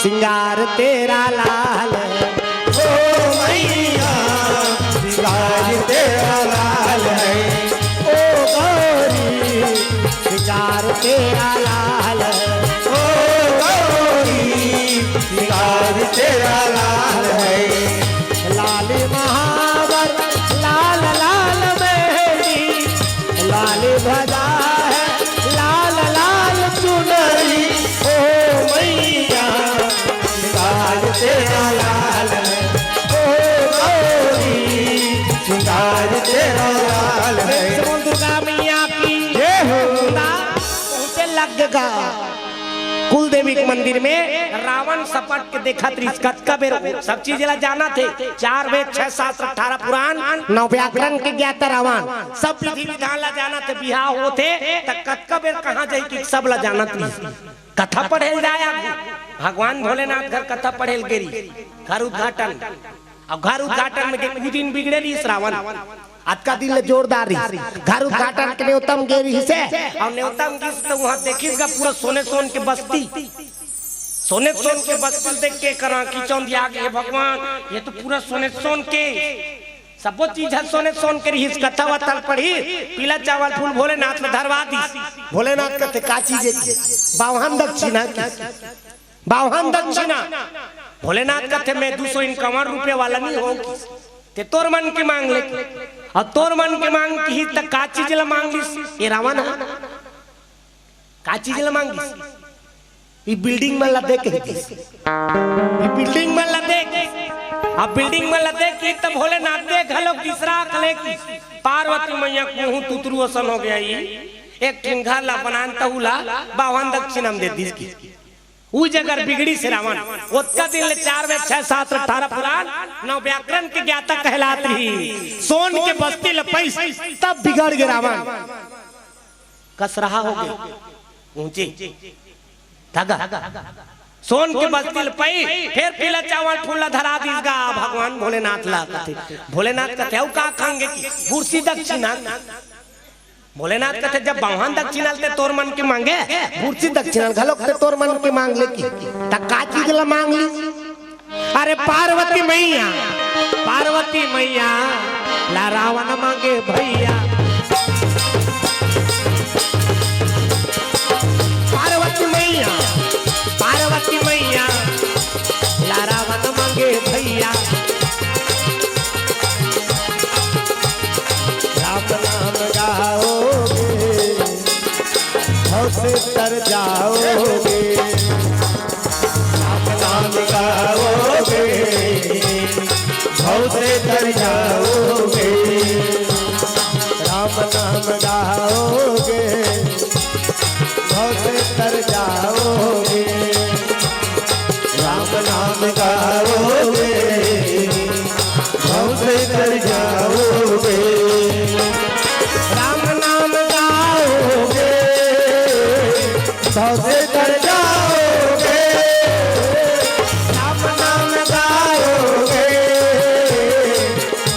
सिंगार तेरा लाल, ओ कुल देवी के मंदिर में रावण सपट के देखत रहिस, कतका बेर वो सब चीज ला जानत हे, चार वेद, छह शास्त्र, अठारह पुराण, नौ व्याकरण के ज्ञाता रावण, सब विधि विधान ला जानत हे। बिहाव होथे त कतका बेर कहाँ जाही कि सब ला जानत रहिस। कथा पढ़े ल जाय आगू, भगवान भोलेनाथ घर कथा पढ़े ल गे रहिस, घर उद्घाटन। अब घर उद्घाटन में गे, उ दिन बिगड़े रहिस रावण। अतका दिन ले जोरदार रहिस। घर उद्घाटन के नेवता म गे रहिस हे, अउ नेवता म गिस त उहाँ देखिस गा पूरा सोने सोन के बस्ती। सोने सोन के बस्ती ल देख के एकर आँखी चौंधिया गे, "हे भगवान, ये तो पूरा सोने सोन के, सबो चीज ह सोने सोन के रहिस।" कथा वथा ल पढ़िस, पीला चावल फूल भोलेनाथ ल धरवा दिस। भोलेनाथ कथे, "का चीज हे?" "बावहन दक्षिणा।" "बावहन दक्षिणा।" भोलेनाथ कथे, "मैं दू सौ इक्यावन रुपये वाला नहीं हों।" ते तोर मन के मांग ले। अउ तोर मन के मांग किहिस त का चीज ला मांग लिस ये रावण ह? का चीज ला मांग लिस? "ई बिल्डिंग मन ला देख," कहिस। "ई बिल्डिंग मन ला देख।" अब बिल्डिंग मन ला देख किहिस त भोलेनाथ दे घलोक तीसरा आँख ले किहिस, "पार्वती मैया कुहू तुतरू असन हो गे, एक ठिन घर ला बनान तहू ला बावन दक्षिणा म दे दिस" किहिस। उ जगह बिगड़िस रावण। ओतका दिन ले चार वेद, छह शास्त्र, अठारह पुराण, नौ व्याकरण के ज्ञाता कहलात रहिस। सोन के बस्ती ल पाइस, तब बिगड़ गे रावण। कसरहा हो गे, ऊंचे धगा। सोन के बस्ती ल पाइस, फेर पीला चावल फूल ला धरा दिस गा भगवान भोलेनाथ ला कथे। भोलेनाथ कथे, "अउ का खांगे?" कि "बुरसी दक्षिणा।" भोलेनाथ कथे, "जब बावन दक्षिणा ल ते तोर मन के मांगे, बुरसी दक्षिणा ल घलोक ते तोर मन के मांग ले" कि। त का चीज ला मांग लिस? "अरे पार्वती मैया, पार्वती मैया ला रावण मांगे भैया।" पार्वती मैया, पार्वती मैया ला रावण मांगे भैया। राम नाम गाओगे, भव से तर जाओगे। राम नाम गाओगे, भव से तर जाओगे। राम नाम गाओगे, भव से तर जाओगे। राम नाम गाओगे, भव से तर जाओगे। राम नाम गाओगे, भव से तर जाओगे। राम नाम गाओगे,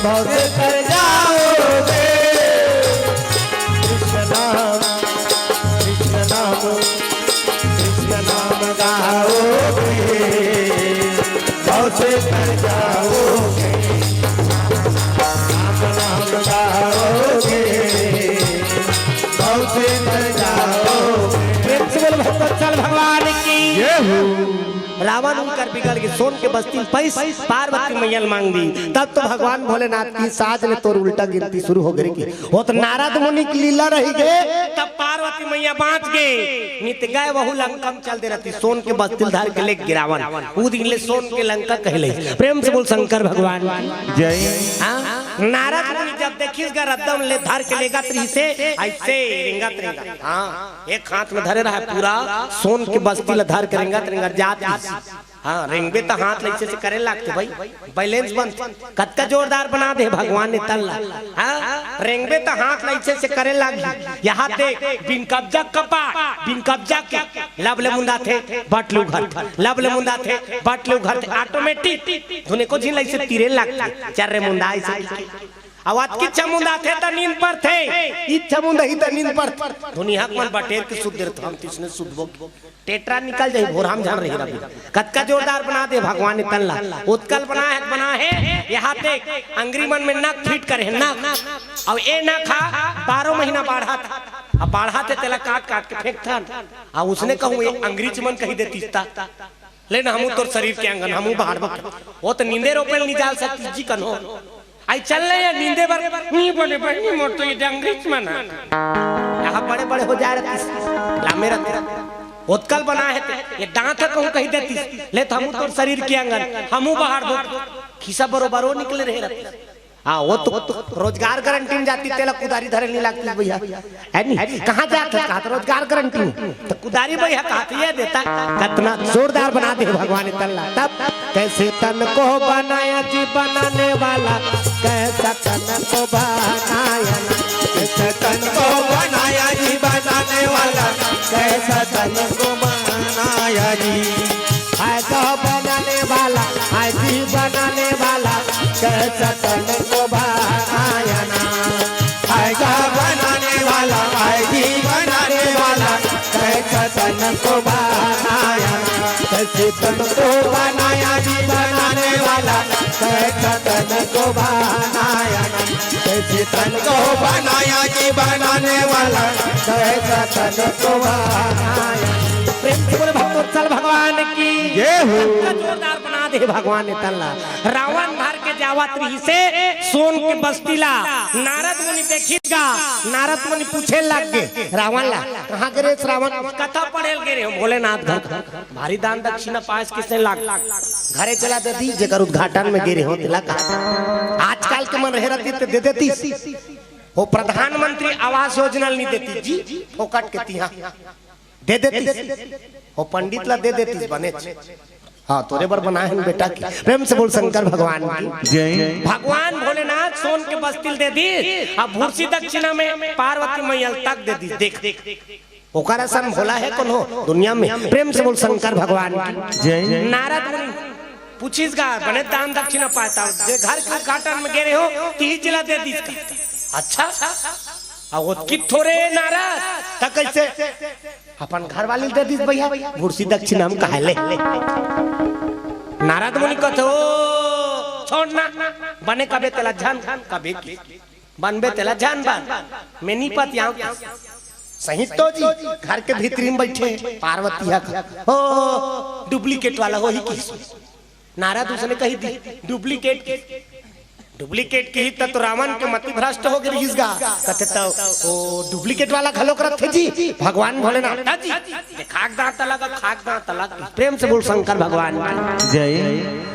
भव से तर जाओगे। कृष्ण नाम, कृष्ण नाम, कृष्ण नाम गाओगे, भव से तर जाओगे। राम नाम गाओगे, भव से तर जाओगे। प्रेम से बोल भक्तवत्सल भगवान की। जय हो। रावण उनकर बिगड़ गे, सोन के बस्ती पाइस, पार्वती मैया ल मांग दिस। तब तो भगवान भोलेनाथ किहिस आज ले तोर उल्टा गिनती शुरू हो गे कि। ओ त नारद मुनि के लीला रहि गे, तब पार्वती मैया बांच गे। नित गए वहू लंका म चल दे रहतिस, सोन के बस्ती ल धर के ले गे रावण। उ दिन ले सोन के लंका कहलाइस। प्रेम से बोल शंकर भगवान की। जय। हाँ? नारद मुनि जब देखिस गा रद्दा ल धर के लेगत रहिस हे, अइसे रेंगत रेंगत। हाँ, एक हाथ म धरे रहय पूरा सोन के बस्ती ल धर के रेंगत रेंगत जात रहिस। हाँ, रेंगबे त हाथ ल अइसे से करे लागथे भाई, बैलेंस बनथे। कतका जोरदार बना दे भगवान ने तन ला। हाँ, रेंगबे त हाथ ल अइसे से करे लागही। यहाँ देख, बिन कब्जा कपा, बिन कब्जा के लब ले मुंदाथे, बट ले उघरथे, लब ले मुंदाथे, बट ले उघरथे, ऑटोमेटिक। धुन एको झिन ल अइसे तीरे लागथे, चर्रे मुंदा अइसे। अउ अतकी इच्छा मुंदाथे त नींद परथे, इच्छा मुंदाही त नींद परथे। धुन इहाँ के मन बटेर के सुत दे रहत, हम तइसने सुतबो। टेटरा निकल जाही, भोरहा म झन रही रबे। कतका जोरदार बना दे भगवान ने तन ला। ओतका ल बना हे, बना हे, यहाँ देख, अंगरी मन में नख फिट करे हे, नख। अउ ए नख हा बारह महीना बाढ़त हे। अब बाढ़त हे, तेला काट काट के फेंकथन। अउ उसने कहूँ, ए अंगरी च मन कहि देतिस त। ले ना, हमू तोर शरीर के अंगन, हमू बाढ़बो। ओ त नींदे रोपे ल निजाल सकतिस जी कन्हो। अई चल ले या नींदे बर, नी बने बहिनी, मोर तो ये डंगरी च मन हा। यहाँ बड़े बड़े हो जाय रहतिस, लामे रहतिस। ओतका ल बना हे ते, ए दांत ह कहूँ कहि देतिस, ले त हमू तोर शरीर के अंगन, हमू बाढ़बो। खिसा बरोबर ओ निकले रहे रहतिस। हाँ, वो तो रोजगार गारंटी में जाती, तेला कुदारी धरे नहीं लागती भैया, है नहीं? कहाँ जात है, कहा तो रोजगार गारंटी में, तो कुदारी भैया कहा तो ये देता। कतना जोरदार बना दे भगवान तल्ला। तब कैसे तन को बनाया जी बनाने वाला, कैसा तन को बनाया ना। कैसे तन को बनाया जी बनाने वाला, कैसा तन को बनाया जी। है तो बनाने वाला, है जी बनाने वाला, कैसा तन को बनाया ना। है तो बनाने वाला, है जी बनाने वाला, कैसा तन को बनाया ना। कैसे तन को बनाया जी बनाने वाला, कैसा तन को बनाया ना। कैसे तन को बनाया जी बनाने वाला, कैसा तन को बनाया। प्रेम से बोले भक्तोत्सल भगवान की। जय हो। सबका जोरदार बना दे भगवान ने तल्ला। रावण धर के जावत रहिसे सोन के बस्ती ला। नारद मुनि देखिस गा, नारद मुनि पूछे लग गे रावण ला, कहाँ गे रहे रावण? कथा पढ़े ल गे रहे हो भोलेनाथ घर। भारी दान दक्षिणा पास किसे लाग, घरे चला देती, जेकर उद्घाटन में गे रहे हो तेला कहा। आजकल के मन रहे रहती तो दे देती। वो प्रधानमंत्री आवास योजना नहीं देती जी, फोकट के तिहा दे देती। वो पंडित ला दे देती बने। हाँ, तोरे बर बनाए हैं बेटा की। प्रेम से बोल शंकर भगवान की। जय। भगवान भोलेनाथ सोन के बस्तिल दे दी, अब भूसी दक्षिणा में पार्वती मैया तक दे दी। देख, ओकर असन भोला है कोनो दुनिया में? प्रेम से बोल शंकर भगवान की। जय। नारद मुनि पूछिस गा, बने दान दक्षिणा पाता, जे घर के उद्घाटन में गे रहे हो, तिही जिला दे दीस का। अच्छा, आ ओतकी थोरे नारद, त कैसे? अपन घर वाली दे दीस भैया, भूसी दक्षिणा हम कहा ले। नारद मुनि कथे, ओ, छोड़ ना, बने कबे तेला झन, कबे की। बनबे तेला जान बान, मैं नी पतियाव। सही तो जी, घर के भीतरी में बैठे पार्वती ह का। ओ, डुप्लीकेट वाला होही की। नारद उसने कही दी, डुप्लीकेट की। डुप्लीकेट की त तो रावण के मति भ्रष्ट हो गे रहिस गा। कथे त ओ डुप्लीकेट वाला घलोक रथे जी, भगवान भोलेनाथ। जी, खाक दांत अलग, खाक दांत अलग। प्रेम से बोल शंकर भगवान की। जय।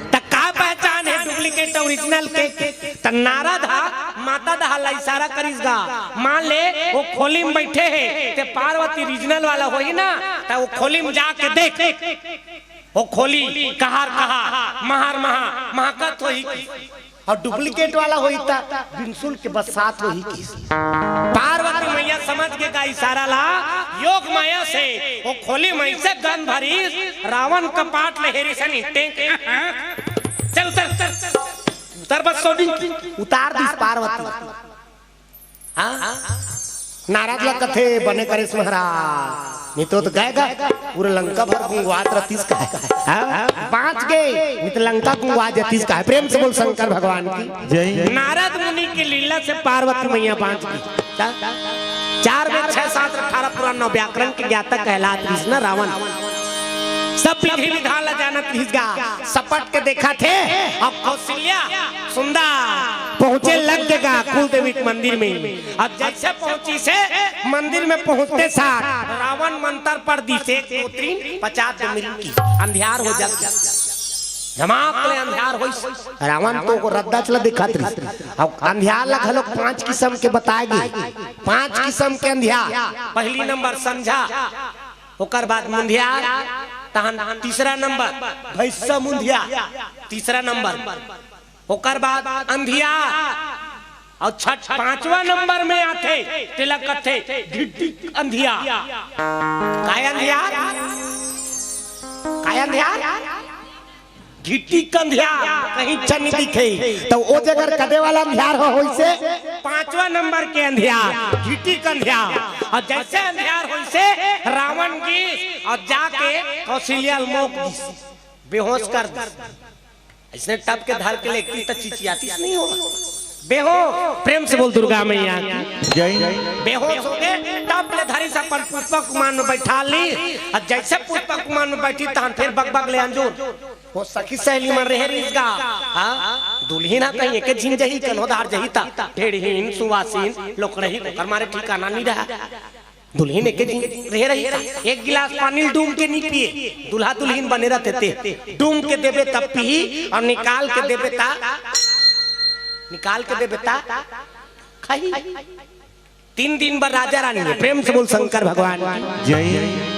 त का पहचान है डुप्लीकेट ओरिजिनल के? त नारद हा माता दहा ला इशारा करिस गा, मान ले वो खोली में बैठे हे, ते पार्वती ओरिजिनल वाला होही ना, त वो खोली में जाके देख, वो खोली कहार कहा, महार महा, महकत होही की, अउ डुप्लीकेट वाला होही त बिनसुल के बरसात होही की। पार्वती मैया समझ गे का इशारा ला, योग माया से वो खोली में से गंध भरिस, रावण कपाट ले हेरिस नि टेंक। चल उतर, उतर, उतर बस सोनी, उतार दिस पार्वती। हाँ? नारद ला कथे बने करेस महाराज, नहीं तो, तो गए गा, पूरा लंका भर गुंगवात रहतीस का है। हाँ? बाँच गे, नहीं तो लंका गुंगवा जातीस का है। प्रेम से बोल शंकर भगवान की। जय। नारद मुनि की लीला से पार्वती मैया बाँच गे। चार में छह सात अठारह पुराण नौ व्याकरण के ज्ञाता कहलात रहिस ना रावण। सब विधि विधान ला जानत रहिस गा। सपट के देखथे, अब कौशल्या सुंदर पहुंचे लग गे गा कुल देवी के मंदिर में। अब जैसे पहुंचिस हे मंदिर में पहुंचते साथ रावण मंतर पढ़ दिस हे, कोतरी पचास दे मिनट की अंधियार हो जात। झमाक ले अंधियार होइस। रावण तो ओकर रद्दा च ला देखत रहिस। अब अंधियार ला घलोक पांच किसम के बताए गे। पांच किसम के अंधियार। पहली नंबर संझा, ओकर बाद मुंधियार, तहन तीसरा नंबर भैंसा मुंधियार, तीसरा नंबर, ओकर बाद अंधियार, अउ छठ पांचवा नंबर में आथे, तेला कथे घिट्टी अंधियार। काय अंधियार? काय अंधियार? घिट्टी कंधियार, कहीं चन दिखे, त ओ जगह कदे वाला अंधियार हो, होइसे पांचवा नंबर के अंधियार, घिट्टी कंधियार। अउ जैसे अंधियार होइसे रावण गिस अउ जाके कौशल्या ल मोक दिस, बेहोश कर दिस। अइसने टप के धर के लेगतीस त चिचियातीस नहीं हो। बेहोश, प्रेम से बोल दुर्गा मैया की। जय। बेहोश हो गे, टप ले धरिस अपन पुष्पक विमान में बैठा ली। अउ जैसे पुष्पक विमान में बैठी तहन फेर बगबग ले अंजोर। ओ सखी सहेली मन रहे रहिस गा। हाँ? दुल्हिन ह कहीं एके झिन जही, कन्होधार जही त। ढेड़हिन, सुवासिन, लोकड़ही, ओकर मारे ठिकाना नहीं रहा। दुल्हिन एके झिन रहे रहिस त। एक गिलास पानी ल डूम के नहीं पिए। दूल्हा दुल्हिन बने रहते ते। डूम के देबे तब पीही अउ निकाल के देबे त निकाल के दे बेटा, खाही। तीन दिन बर राजा रानी हे। प्रेम से बोल शंकर भगवान की। जय।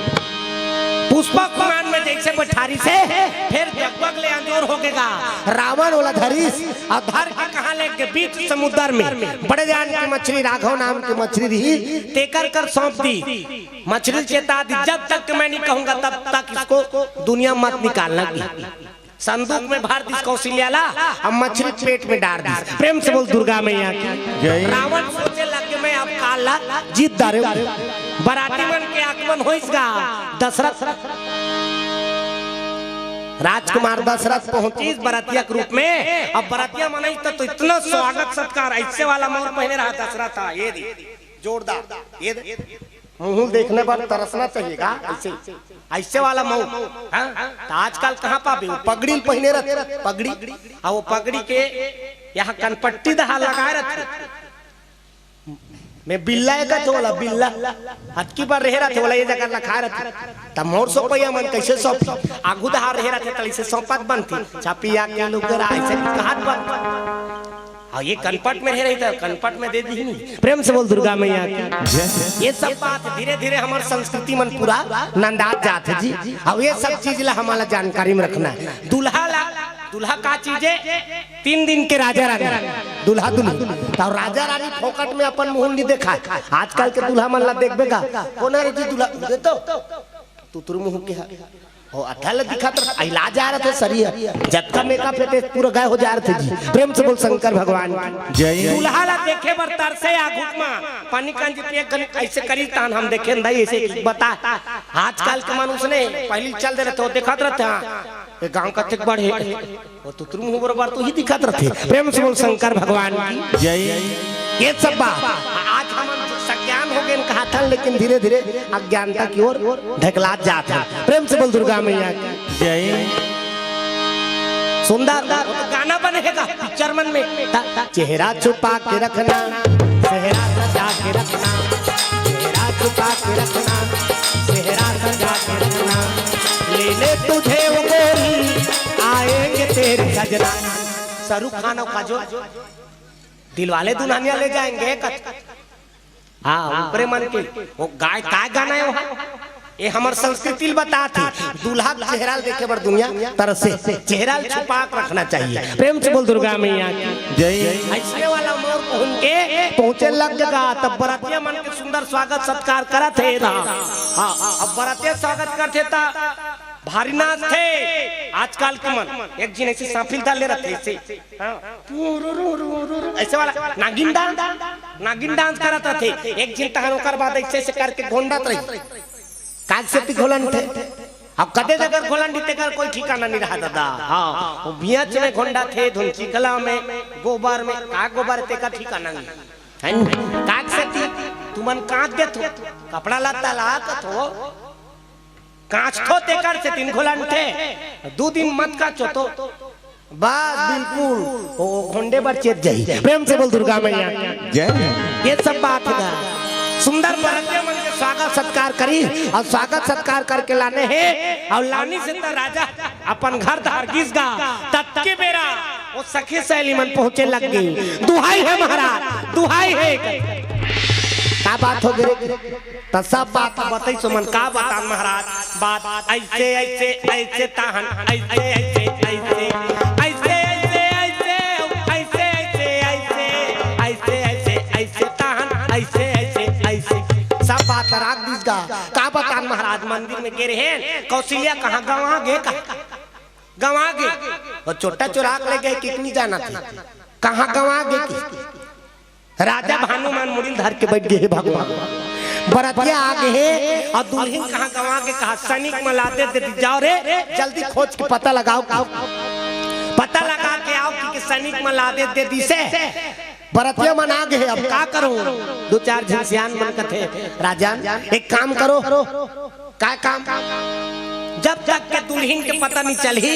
पुष्पक विमान में जैसे बैठारिस हे, फेर जगमग ले अंजोर हो गेगा। रावण ओला धरिस अउ धर के कहाँ ले गे? बीच समुद्र में बड़े जान के मछली, राघव नाम के मछली रही, तेकर कर सौंप दी। मछली चेता दी, जब तक मैं नहीं कहूंगा तब तक इसको दुनिया मत निकालना की। संदूक में भर दिस कौशल्या ला, अब मछली पेट में डार दिस। प्रेम से बोल दुर्गा मैया की। जय। रावण सोचे लग के मैं अब काल ला जीत डारे। बराती मन के आगमन होइस गा। दशरथ राजकुमार दशरथ पहुंचिस बरतिया के रूप में। अब बरतिया मनई तो, तो इतना स्वागत सत्कार, ऐसे वाला मौर पहने रहा दशरथ हा, ये दे, जोरदार, ये दे। मुंह देखने पर तरसना चाहिएगा, ऐसे, ऐसे वाला मऊ। हाँ? तो आजकल कहाँ पाबे? वो पगड़ी ल पहिने रहथे, पगड़ी। हाँ, वो पगड़ी के यहाँ कनपट्टी दहा लगाए रहथे। मैं बिल्ला एक ठो वाला बिल्ला, अतकी बार रहे रहथे, वाला ये जगह रखा रहथे। तब मोर सोपैया मन कैसे सोपी? आगू दहा रहे रहथे, तली से सोपत बनती। छापिया के लुगरा ऐसे कहत बनती। हाँ, ये कनपट में रहे रही तो कनपट में दे दी नहीं। प्रेम से बोल दुर्गा मैया की। जय। ये सब बात धीरे धीरे हमार संस्कृति मन पूरा नंदात जात हे जी। अब ये सब चीज ला हमारा जानकारी में रखना हे। दूल्हा ला, दूल्हा का चीज हे? तीन दिन के राजा रानी, दूल्हा दुल्हन। तो राजा रानी फोकट में अपन मुंह नहीं देखा। आजकल के दूल्हा मन ला देखबे का, कोन रे जी दूल्हा? दे तो तुतुर मुंह के हा। ओ, अथल दिखत रह, अइला जा रहे थे सरी ह। जतका मेकअप हे ते पूरा गायब हो जा रहे थे जी। प्रेम से बोल शंकर भगवान की। जय। दूल्हा ला देखे बर तरसे आगू मा, पानी कांजी पिए गन ऐसे करी तान हम देखे नहीं ऐसे बता। आजकल के मानुष ने पहली चल दे रहे थे, वो देखत रहते हैं। ये गांव का तक बढ़े, वो तुतरू मुंह बरोबर तो ही दिखत रहते। प्रेम से बोल शंकर भगवान की। जय। ये सब बात आज हम सज्ञान हो गए कहा था, लेकिन धीरे धीरे अज्ञानता की ओर ढकलात जात हे। प्रेम से बोल दुर्गा मैया की। जय। सुंदर गाना बनेगा पिक्चर मन में। ता, ता, चेहरा छुपा के रखना, चेहरा सजा के रखना, चेहरा छुपा के रखना, चेहरा सजा के रखना, लेने तुझे वो गोरी, आएंगे तेरे सजना। शाहरुख खान और काजोल दिलवाले दुल्हनिया ले जाएंगे कथ। हाँ, ऊपरे मन के वो गाय काय गाना हे वो? ये हमर संस्कृति ल बतात हे। दूल्हा के चेहरा ल देखे बर दुनिया तरसे, चेहरा ल छुपा के रखना चाहिए। प्रेम से बोल दुर्गा मैया की। जय। ऐसने वाला मोर पहुन के पहुंचे लग जगह, तब बरतिया मन के सुंदर स्वागत सत्कार करत हे दा। हाँ, अब बरतिया स्वागत करथे ता भारी नाचथे। आजकल के मन एक झिन ऐसे सांफिल धर ले रहथे ऐसे। हाँ। ऐसे वाला नागिन डांस, नागिन डांस करत रहथे। एक झिन तहन ओकर बाद ऐसे ऐसे करके घोंडत रही। काग से ती घोलन थे। अब कते जगह घोलन दी तेकर कोई ठिकाना नहीं रहा दादा। हाँ, वो बियाच में घोंडा थे, धुन चिखला में, गोबर में, का गोबर तेकर ठिकाना नहीं। हैं? काग से ती तुमन कांच देथो, कपड़ा लत्ता ला कथो, कांच थो तेकर से तीन घोलन थे, दू दिन मत कांचो तो। बस बिल्कुल, वो घोंडे बर चेत जाही। प्रेम से बोल दुर्गा मैया। जय। ये सब बात हे। सुंदर बरतिया मन के स्वागत सत्कार करी और स्वागत सत्कार करके लाने हे और लानी से तो राजा अपन घर धार गिस गा। ततके बेरा वो सखी सहेली मन पहुंचे लग गई। दुहाई हे महाराज, दुहाई हे। का बात हो गई? त सब बात बतई सुमन, का बतान महाराज? बात ऐसे, ऐसे, ऐसे ताहन, ऐसे, ऐसे, ऐसे, ऐसे, ऐसे, ऐसे, ऐसे, ऐसे, ऐसे, ऐसे, ऐसे, ऐसे ताहन, ऐसे, ऐसे, ऐसे। सब बात राख दिस गा। का बतान महाराज, मंदिर में गे रहेन, कौशल्या कहाँ गंवा गे, कहाँ गंवा गे? वो चोट्टा चोरा के ले गे, कितनी जाना थी? कहाँ गंवा गे कि? राजा भानुमान मुड़ी ल धर के बैठ गे हे भगवान। बरतिया आ गे हे और दुल्हिन कहाँ गंवा गे, कहा सैनिक मन ला आदेश दे दी, जाओ रे, जल्दी खोज के पता लगाओ, पता लगा के आओ कि, कि सैनिक मन ला आदेश दे दिस हे। बरतिया मन आ गे हे, अब का करो? दू चार झन सियान मन कथे, राजन, एक काम करो। का काम? जब तक के दुल्हिन के पता नहीं चलही,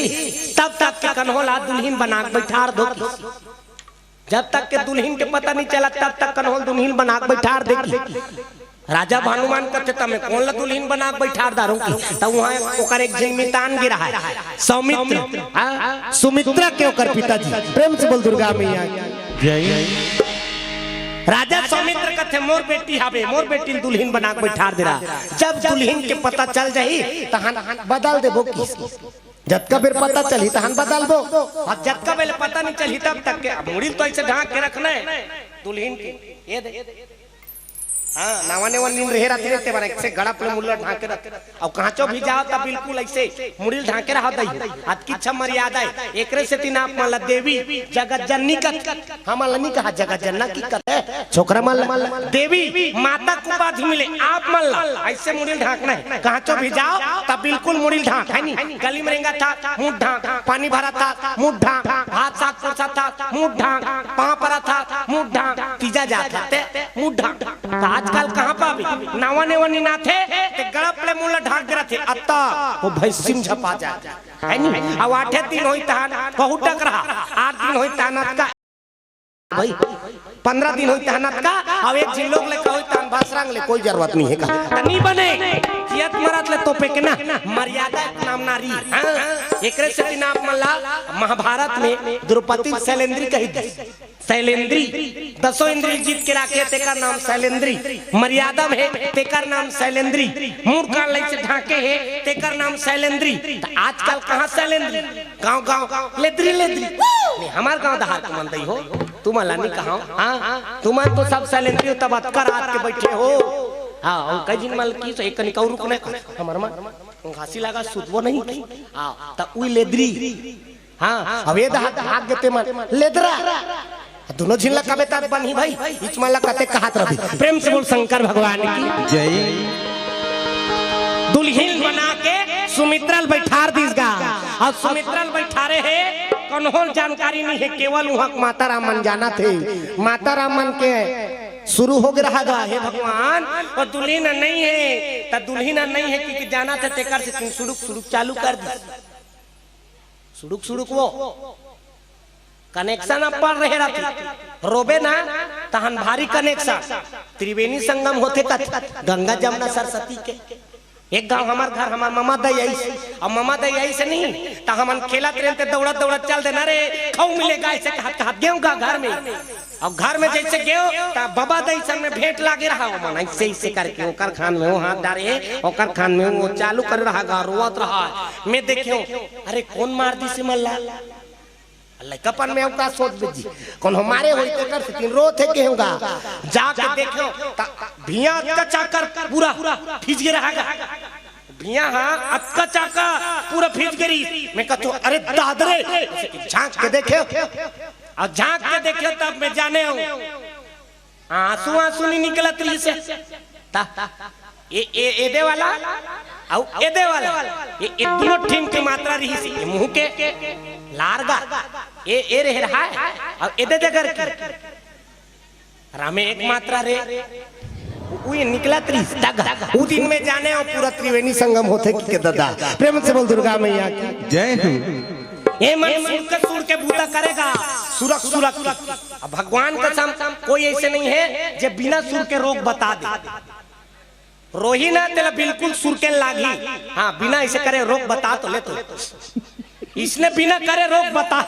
तब तक के कन्हो ला दुल्हिन बना के बैठार दो। जब तक के दुल्हिन के पता नहीं चला, तब तक कन्हो ल दुल्हिन बना के बैठार दे कि। राजा भानुमान कथे, "त मैं कोन ला दुल्हिन बना के बैठार डारूं कि?" त उहाँ ओकर एक झिन मितान गे रहा हे, सौमित्र, हाँ, सुमित्रा के ओकर पिताजी। प्रेम से बोल दुर्गा मैया की। राजा सौमित्र कथे, "मोर बेटी हावे, मोर बेटी ल दुल्हिन बना के बैठार दे रहा। जब दुल्हिन के पता चल जाही, तहन बदल देबो किस। जतका बेर पता चलही, तहन बदलबो। अब जतका बेर पता नहीं चलही, तब तक के अब मुड़ी ल तो ऐसे ढांक के रखना है दुल्हिन के।" ये दे। हाँ, नावा नेवा नीन रहे रथे, ते बर ऐसे गड़प ले मुड़ी ल ढांके रथे। अउ कहांचो भी जाओ, तब बिल्कुल ऐसे मुड़ी ल ढांके रहा दई। अतकी अच्छा मर्यादा है। एकरे सेती ना आप मन ला देवी जगत जननी कथे। हमन ला नहीं कहा जगत जनना की कथे। छोकरा मन ला देवी माता के उपाधि मिले, आप मन ला ऐसे मुड़ी ल ढांकना है। कहांचो भी जाओ, तब बिल्कुल मुड़ी ल ढांक, है नहीं? गली में रेंगा था, मुंह ढांक, पानी भरा था, मुंह ढांक, भात साग परोसा था, मुंह ढांक, पांव परा था, मुंह ढांक, तीजा जात था, ते मुंह ढांक। त आजकल कहाँ पाबे? नावा नेवा निनाथे, ते गड़प ले मुंह ल ढांक दे रथे। अत्ता, वो भैंसी म झपा जाए। है नी? अउ आठे दिन होई तहान, बहुत डकरहा। आठ दिन होई तहान अतका। भाई, पंद्रह दिन होई तहान अतका, अउ एक झिन लोग ले होई तहान भसरंग ले, कोई जरूरत नहीं है का। त नी बने, जियत मरत ले तोपे के ना, मर्यादा के नाम नारी। हाँ? एकरे सेती ना आप मन ला महाभारत में द्रौपदी सैलेंद्री कही दे। सैलेंद्री, दसों इंद्री जीत के राखे, तेकर नाम सैलेंद्री। मर्यादा में हे, तेकर नाम सैलेंद्री। मुड़ कान लई से ढांके हे, तेकर नाम सैलेंद्री। त आजकल कहाँ सैलेंद्री? गांव गांव लेद्री लेद्री। नहीं, हमार गांव दहार के मन दई हो, तुमन ला नहीं कहा। हाँ, तुमन तो सब सैलेंद्री हो, तब अतका रात के बैठे हो। हाँ, अउ कई झिन मन की सो एक कनिक अउ रुकने का, हमर मन घासी लगा, सुतबो नहीं की। हाँ, त उई लेद्री। हाँ, अब ये दहा भाग गेते मन, लेदरा। दोनों झिन ला कबे तक बनही भाई, इच मन ला कते कहत रही। प्रेम से बोल शंकर भगवान की जय। दुल्हिन बना के सुमित्रा ल बैठार दिस गा। अउ सुमित्रा ल बैठारे हे, कन्हो ल जानकारी नहीं है, केवल उहाँ के माता राम मन जानथे। माता राम मन के शुरू हो गे रहा गा, हे भगवान, वो दुल्हिन नहीं है, त दुल्हिन नहीं है कि, कि जानथे, तेकर सेती सुड़ुक सुड़ुक चालू कर दिस। सुड़ुक सुड़ुक वो connection अब्बड़ रहे रथे। रोबे ना, तहन भारी connection। त्रिवेणी संगम होथे कथे, गंगा जमुना सरस्वती के। एक गांव हमर घर, हमर ममा दई आइस, अउ ममा दई आइस नहीं, त हमन खेलत रहेन ते दौड़त दौड़त चल देना रे, खऊ मिलेगा ऐसे कहत कहत गेंव गा घर में। अउ घर में जैसे गेंव, त बबा दई संग में भेंट लागे रहा, ओमन ऐसे ऐसे करके ओकर खान में वो हाथ डारे, ओकर खान में वो चालू कर रहा गा, रोवत रहा। मैं देखेंव, अरे कोन मार दिस एमन ला? लइकापन में अउ का सोचबे जी, कोनो मारे होई तेकर सेती रोथे केहेंव गा। जाके देखेंव त भियां अतका चाकर पूरा भीज गे रहा गा। भियां हा अतका चाकर पूरा भीज गे रहिस। मैं कहथंव, अरे दादा रे, झांक के देखेंव। अउ झांक के देखेंव तब मैं जानेंव। आंसू, आंसू नहीं निकलत रहिस हे। त ए, ए, एदे वाला अउ एदे वाला, ए, ए दुनों ठिन के मात्रा रहिस हे। ए मुंह के लार गा, ए, ए रहे रहा हे, अउ एदे दे करके। रामे एक मात्रा रे, उ, उई निकलत रहिस, दगा। उ दिन में जानेंव पूरा त्रिवेणी संगम होथे कि के ददा। प्रेम से बोल दुर्गा मैया की। जय हो। एमन सुर के, सुर के बूता करे गा, सुरक, सुरक। अब भगवान कसम, कोई ऐसे नहीं है जे बिना सुर के रोग बता दे। रोही ना, तेला बिल्कुल सुर के लागही। हाँ, बिना ऐसे करे रोग बता तो ले तो। इसने बिना करे रोग बता,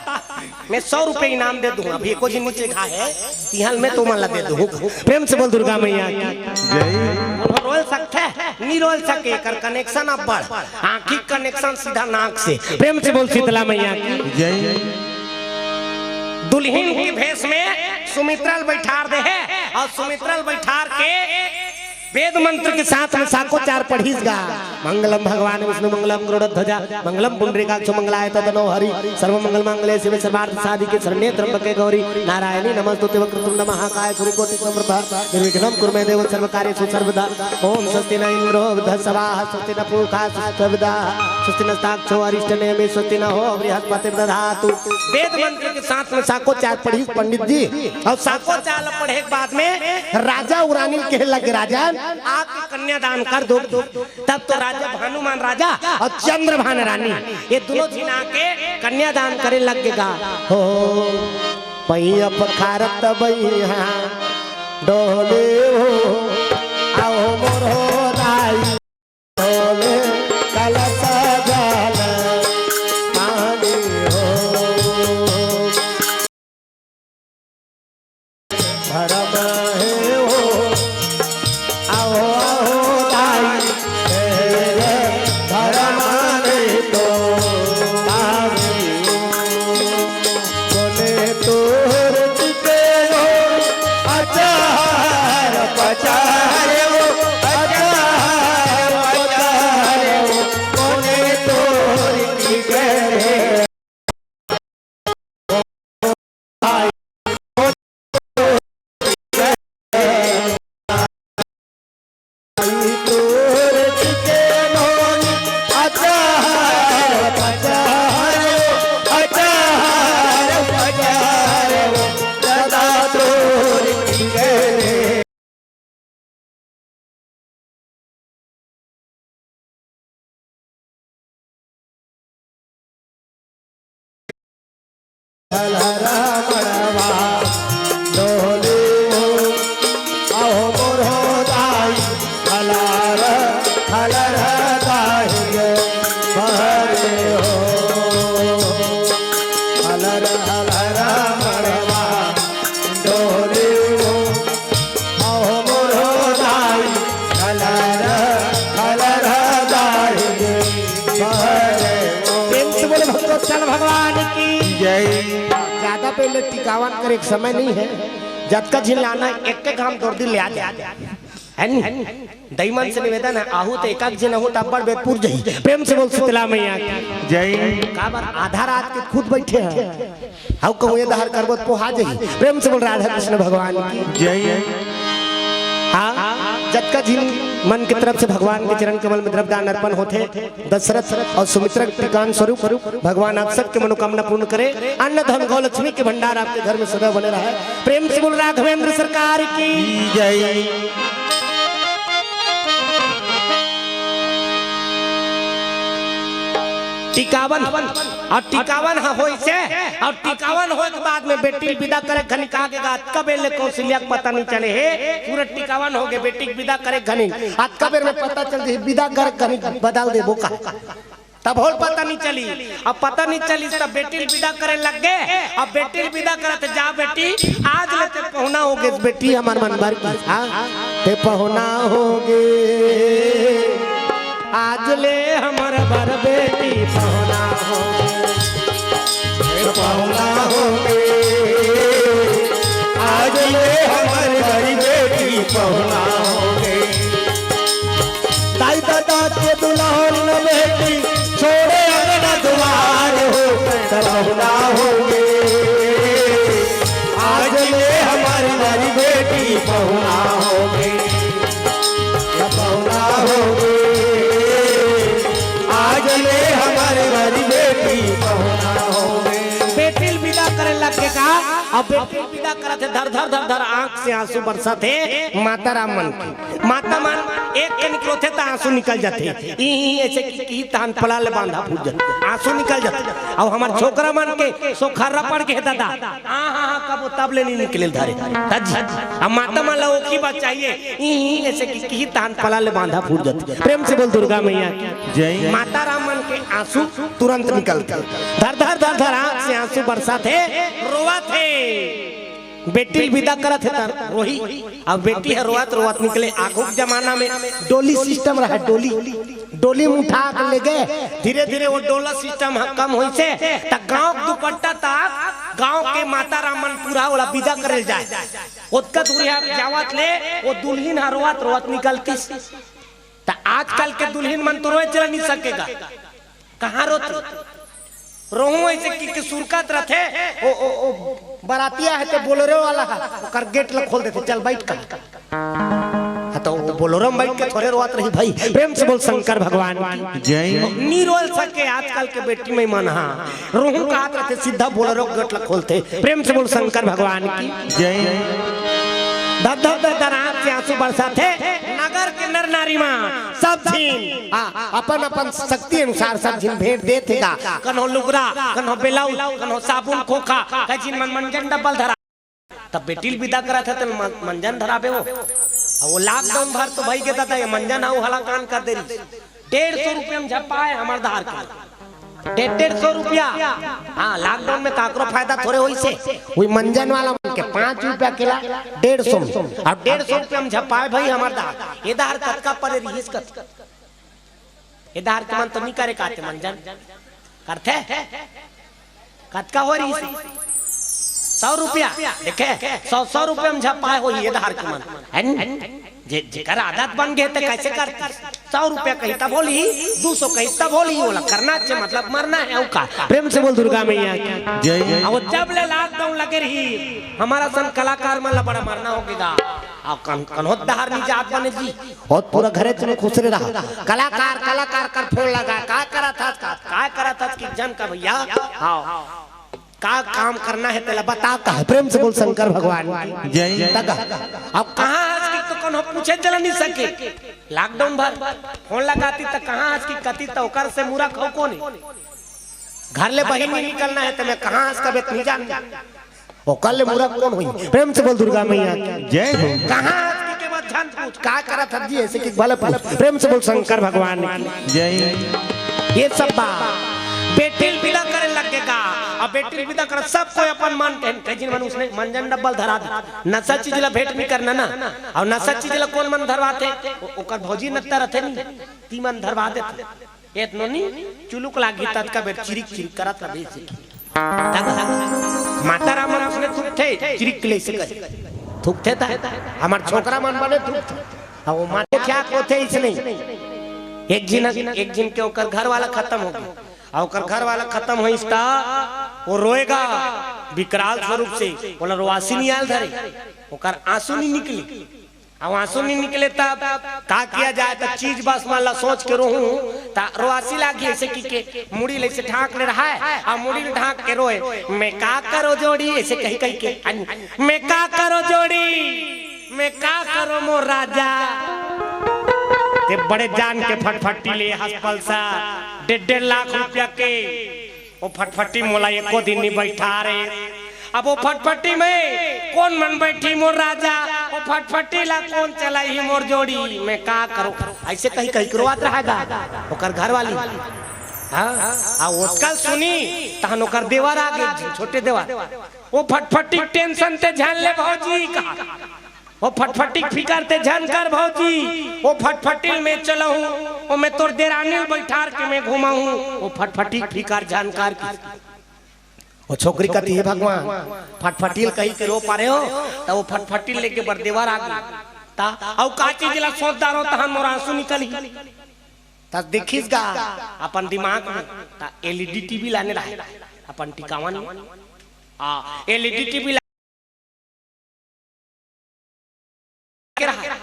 मैं सौ रुपए इनाम दे दूं। अभी एको झिन नीचे घा हे, तिहां ल मैं तुमन ला दे दूं। प्रेम से बोल दुर्गा मैया की। जय। कोनो रोल सकथे? नी रोल सके, एकर connection अब्बड़। आंखी connection सीधा नाक से। प्रेम से बोल शीतला मैया की। जय। दुल्हिन के भेष में सुमित्रा ल बैठार दे हे, अउ सुमित्रा ल बैठार के वेद मंत्र के साथ में साकोचार पढ़िस गा। मंगलम भगवान विष्णु मंगलम गरुड़ध्वजा मंगलम पुंडरीकाक्षो मंगलाय तदनो हरि। सर्व मंगल मांगल्ये शिवे सर्वार्थ साधिके शरण्ये त्र्यंबके गौरी नारायणी नमस्तुते वक्रतुंड महाकाय सूर्यकोटि समप्रभा निर्विघ्नं कुरु मे देव सर्व कार्येषु सर्वदा। ओम स्वस्ति न इंद्रो वृद्धश्रवाः स्वस्ति न पूषा सर्वदा स्वस्ति नस्ताक्षो अरिष्टनेमि स्वस्ति न हो बृहस्पतिर्दधातु। वेद मंत्र के साथ में साकोचार पढ़िस पंडित जी, अउ साकोचार पढ़े के बाद में राजा अउ रानी ल कहे लगे, राजन, आके कन्यादान कर दो। तब तो राजा भानुमान राजा अउ चंद्रभान रानी, ये दुनों झिन आके कन्यादान करे लगे गा। हो, पैया पखारत बइहा डोले हो, आओ मोर हो दाई। कोने तोर चिते हो, अचार पचारे हो, अचार पचारे हो, कोने तोर चिते हो। प्रेम से बोले भक्तवत्सल भगवान की जय। ज्यादा पहले टिकावन करे के समय नहीं है। जतका झिन लाना, एक के घाम दौड़ दी ले आ जा, है नी? दईमन से निवेदन है, आहू तो एकाक झिन आहू तो अब्बड़ बेर पुर जही। प्रेम से बोल शीतला मैया की जय। काबर आधा रात के खुद बैठे हैं, हाउ कहूँ ये दहर करबो तो पोहा जही। प्रेम से बोल राधा कृष्ण भगवान की जय। हाँ, जतका झिन मन के तरफ से भगवान के चरण कमल में द्रव्य दान अर्पण होथे, दशरथ और सुमित्रा के टिकावन स्वरूप भगवान आप सबके मनोकामना पूर्ण करे। अन्न धन गौ लक्ष्मी के भंडार आपके घर में सदा बने रहे। प्रेम से बोल राघवेंद्र सरकार की जय। टिकावन, और टिकावन ह होइसे, और टिकावन होए के बाद में बेटी ल बिदा करे घनी कहा के गा, अतका बेर ले कौशल्या के पता नहीं चले हे। पूरा टिकावन हो गे, बेटी के बिदा करे घनी अतका बेर में पता चल जही, बिदा करे घनी बदल देबो का, तब होल पता नहीं चली। अब पता नहीं चली, तब बेटी ल बिदा करे लग गे। अब बेटी ल बिदा करत, जा बेटी, आज ले ते पहुना हो गे, बेटी हमर मन भर की, हाँ, ते पहुना हो गे। आज ले हमर बर बेटी पहुना हो गे, पहुना हो गे। आज ले हमर बर बेटी पहुना हो गे। दाई ददा के दुल्हन बेटी छोड़े अंगना दुआर हो, पहुना हो गे। आज ले हमर बर बेटी पहुना हो गे। पहुना हो गे। आज ले हमर बर बेटी पहुना हो गे। बेटी ल बिदा करे लग गे का? अब बेटी ल बिदा करत हे, धर धर धर धर आंख से आंसू बरसत हे माता राम मन के। माता मन एक के निकलोथे त आंसू निकल जाथे। ई, ई ऐसे कि, कि तहन पला ले बांधा फूट जाथे, आंसू निकल जाथे। अब हमर छोकरा मन के सोखर्रा पड़ के हे दादा, हाँ, हाँ, हाँ, कब तब ले नहीं निकले धरे। तब जी, अब माता मन ला ओखी बात चाहिए, ई, ई, ऐसे कि, कि तहन पला ले बांधा फूट जाथे। प्रेम से बोल दुर्गा मैया की जय। माता राम मन के आंसू तुरंत निकलथे। धर धर धर धर आंख से आंसू बरसत हे, रोवत हे। बेटी ल बिदा करत हे त रोही। अब बेटी ह रोवत रोवत निकले, आघू के जमाना में डोली सिस्टम रहा, डोली। डोली में उठा के ले गे, धीरे धीरे वो डोला सिस्टम ह कम होइसे, त गांव के दुपट्टा तक गांव के माता राम मन पूरा ओला बिदा करे ल जाए। ओतका दूरी ह जावत ले वो दुल्हिन ह रोवत रोवत निकलतिस। त आजकल के दुल्हिन मन तो रोए चला नहीं सकेगा, कहाँ रोत? रोहू ऐसे कि, कि सुरकत रथे, ओ, ओ, ओ, बरातिया हे ते बोलेरो वाला हे, ओकर गेट ल खोल देथे, चल बैठ का। हाँ, तो वो बोलेरो में बैठ के थोड़े रोवत रही भाई। प्रेम से बोल शंकर भगवान की जय। नी रोल सके आजकल के बेटी में मन, हाँ, रोहू कहत रथे, सीधा बोलेरो गेट ल खोलथे। प्रेम से बोल शंकर भगवान की जय। धर धर धर धर आंख से आंसू बरसत हे, नगर के नर नारी मन सब झिन, हाँ, अपन अपन शक्ति अनुसार सब झिन भेंट देथे गा। कन्हो लुगरा, कन्हो ब्लाउज, कन्हो साबुन खोखा, कई झिन मन मंजन डब्बल धरा। तब बेटी ल बिदा करत हे त म-, मंजन धराबे वो। अब वो लॉकडाउन भर तो भई गे दादा, ये मंजन अउ हलाकान कर दे रही। डेढ़ सौ रुपया में झपाए हमर धार के। डेढ़, डेढ़ सौ रुपया। हाँ, लॉकडाउन में काकरो फायदा थोड़े होइसे। वही मंजन वाला मन के पाँच रुपया केला, डेढ़ सौ में। अब डेढ़ सौ रुपया में झपाए भाई हमर धार। ये धार कतका परे रिहिस कत-, ए डहर के मन तो नी करे काते मन जन करथे। कतका हो रही? सौ रुपया। देखे, सौ, सौ रुपया में झपाए होही ए डहर के मन। हैं? जे, जेकर आदत बन गे ते कैसे करती? सौ रुपया कही तब होली, दू सौ कही तब होली, ओला करना चे मतलब मरना हे, अउ का? प्रेम से बोल दुर्गा मैया की। जय। अब जब ले lockdown लगे रही, हमर सन कलाकार मन ला बड़ा मरना हो गे गा। अब कन-, कन्हो डहर नी जात बने जी। अउ पूरा घरे में खुसरे रहा। कलाकार, कलाकार कर फोन लगा, का करत हस, का, का करत हस कि जन का भैया? हाँ। का काम करना हे तेला बता, कहा। प्रेम से बोल शंकर भगवान की। जय। तक अब कहाँ हस कि तो कन्हो पूछे चला नी सके। Lockdown भर फोन लगाती त कहाँ हस कि कती त ओकर से मुरा खाऊ कोन हे? घर ले बहिर नी निकलना हे त मैं कहाँ हस कबे त नी जान। ओकर ले मुरा कोन होई? प्रेम से बोल दुर्गा मैया की। जय हो। कहाँ हस कि के बाद झन पूछ, का करत हस जी, ऐसे कि भले पूछ। प्रेम से बोल शंकर भगवान की। जय। ये सब बा बेटी ल विदा करे लग गे गा। अब बेटी ल विदा करे सब कोई अपन मन के, कई झिन मन उसने मंजन डब्बा ल धरा दे। नशा चीज ला भेंट नी करना ना। अउ नशा चीज ला कोन मन धरवाथे? ओ-, ओकर भौजी नत्ता रथे नी, ती मन धरवा देथे। एतनो नी, चुलुक लागी ततका बेर चिरिक चिरिक करत रहे से। माता राम मन उसने थूकथे, चिरिक ले से करे। थूकथे ता, हमर छोकरा मन बने थूकथे। अब वो माते क्या कोथे इसने। एक झिन, एक झिन के ओकर घर वाला खतम हो गे। अउ ओकर घर वाला खतम होइस ता, वो रोए गा विकराल स्वरूप से, ओला रोवासी नी आल धरे, ओकर आंसू नी निकले। अब आंसू नी निकले तब का किया जाए? त चीज बस मन ला सोच के रोहूं, त रोवासी लागी ऐसे कि के मुड़ी ले से ढांक ले रहा है, अब मुड़ी ले ढांक के रोए, "मैं का करो जोड़ी," ऐसे कही कही के, "मैं का करो जोड़ी, मैं का करो मोर राजा।" ते बड़े जान के फटफटी ले हस पलसा डेढ़ डेढ़ लाख रुपया के, वो फटफटी मोला एको दिन नी बैठा रे। अब वो फटफटी में कोन मन बैठी मोर राजा? वो फटफटी ला कोन चलाही मोर जोड़ी? मैं का करो? ऐसे कही कही के रोवत रहा गा ओकर घर वाली। हाँ, आ ओतका ल सुनी तहन ओकर देवर आ गे, छोटे देवर। वो फटफटी के tension ते झन ले भौजी कहा। वो फटफटी के फिकर ते झन कर भौजी, वो फटफटी ल मैं चलाहूं, वो मैं तोर देरानी ल बैठार के मैं घुमाहूं, वो फटफटी के फिकर झन कर की। वो छोकरी कती, "हे भगवान, फटफटी ल कही के रो पारे हो," त वो फटफटी ल लेके बर देवर आ गे। त अउ का चीज ला सोच डारो तहन मोर आंसू निकलही। त देखिस गा अपन दिमाग में, त LED TV लाने रहे अपन टिकावन में। आ, LED TV ला के रहा।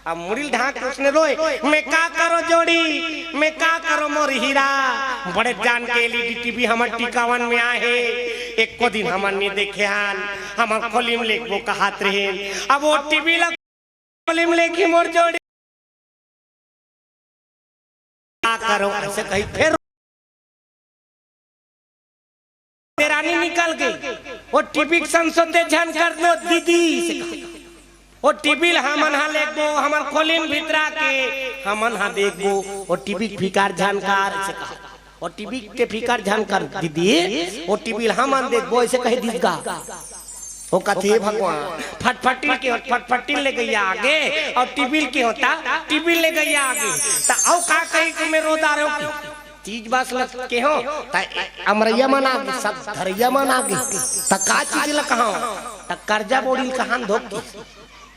अब मुड़ी ल ढांक के उसने रोए, "मैं का करो जोड़ी, मैं का करो मोर हीरा।" बड़े जान के LED TV हमर टिकावन में आहे, एको दिन हमन नी देखे हन, हमर खोली में लेगबो कहत रहेन। अब वो TV ला खोली में लेगी मोर जोड़ी। का करो ऐसे कही, फेर देरानी निकल गई। वो TV के संसो ते झन कर दो दीदी से कहा। वो TV ल हमन हा लेगबो, हमर खोली में भितरा के हमन हा देखबो, वो TV के फिकर झन कर से कहा। वो TV के फिकर झन कर दीदी, वो TV ल हमन देखबो ऐसे कही दिस गा। वो कथे, "हे भगवान, फटफटी के, फटफटी ले गइया आगे, अउ TV के होता, TV ले गइया आगे।" त अउ का कही कि मैं रो डारो की चीज बस लग के हो, त अमरैया मन आगे, सब धरैया मन आगे, त का चीज ल कहा, त कर्जा बोड़ी ल कहान धोकी।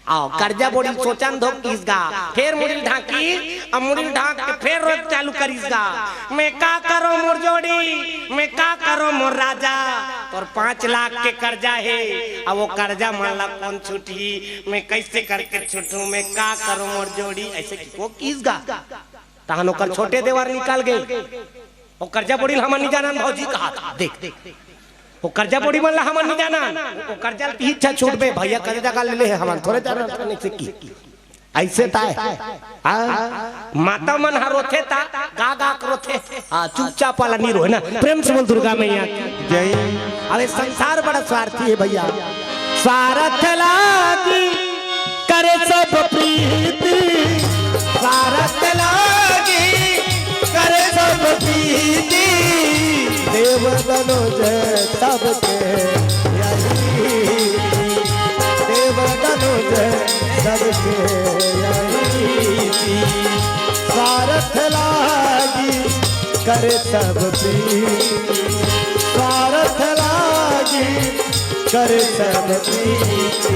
आओ, कर्जा बोड़ी ल सोचन धोकीस गा, फेर मुड़ी ल ढांकीस, अब मुड़ी ल ढांक के फेर रोज चालू करिस गा, "मैं का करो मोर जोड़ी, मैं का करो मोर राजा, तोर पाँच लाख के कर्जा हे, अब वो कर्जा मन ला कोन छूटही, मैं कैसे करके छूटूं, मैं का करो मोर जोड़ी," ऐसे कि वो किस गा। तहन ओकर छोटे देवर निकल गए, "वो कर्जा बोड़ी ल हमन नी जानन भौजी," कहा था। देख, "वो कर्जा बोड़ी मन ला हमन नी जानन, वो कर्जा ल की इच्छा छूटबे, भैया कर्जा का ले ले हे, हमन थोड़े जानन, तने से की।" ऐसे ताय। आ, माता मन ह रोथे ता गा गा के रोथे। आ, चुपचाप वाला नी रोए ना। प्रेम से बोल दुर्गा मैया की। जय। अबे संसार बड़ा स्वार्थी हे भैया। स्वार्थ लागी करे सब प्रीति, स्वार्थ लागी करे सब प्रीति, देव दनुज सबके यही, देव दनुज सबके यही, स्वार्थ लागी करे सब प्रीति, स्वार्थ लागी करे सब प्रीति।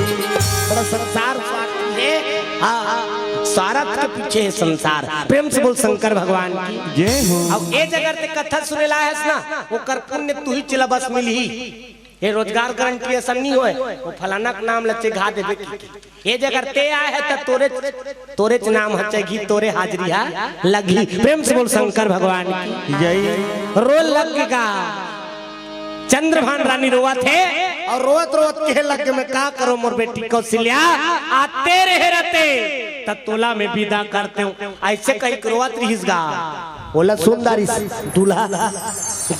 बड़ा संसार स्वार्थी है। हाँ, हाँ, स्वार्थ के पीछे है संसार। प्रेम से बोल शंकर भगवान की। जय हो। अब ए जगह ते कथा सुने ला है ना, ओकर पुण्य तू ही चला बस मिलही। ये रोजगार गारंटी असन नहीं होय, वो फलाना के नाम ल चेघा देबे की। ये जगह ते आए है त तोरे, तोरेच नाम ह चेघी, तोरे हाजिरी हा लगही। प्रेम से बोल शंकर भगवान की। जय। रोए लग गा। चंद्रभान रानी रोवत हे और रोवत रोवत कहे लग गे, मैं का करो मोर बेटी कौशल्या, आते रहे रहते त तोला मैं विदा करते हूँ। ऐसे कही के रोवत रहिस गा। ओला सुंदर इस दूल्हा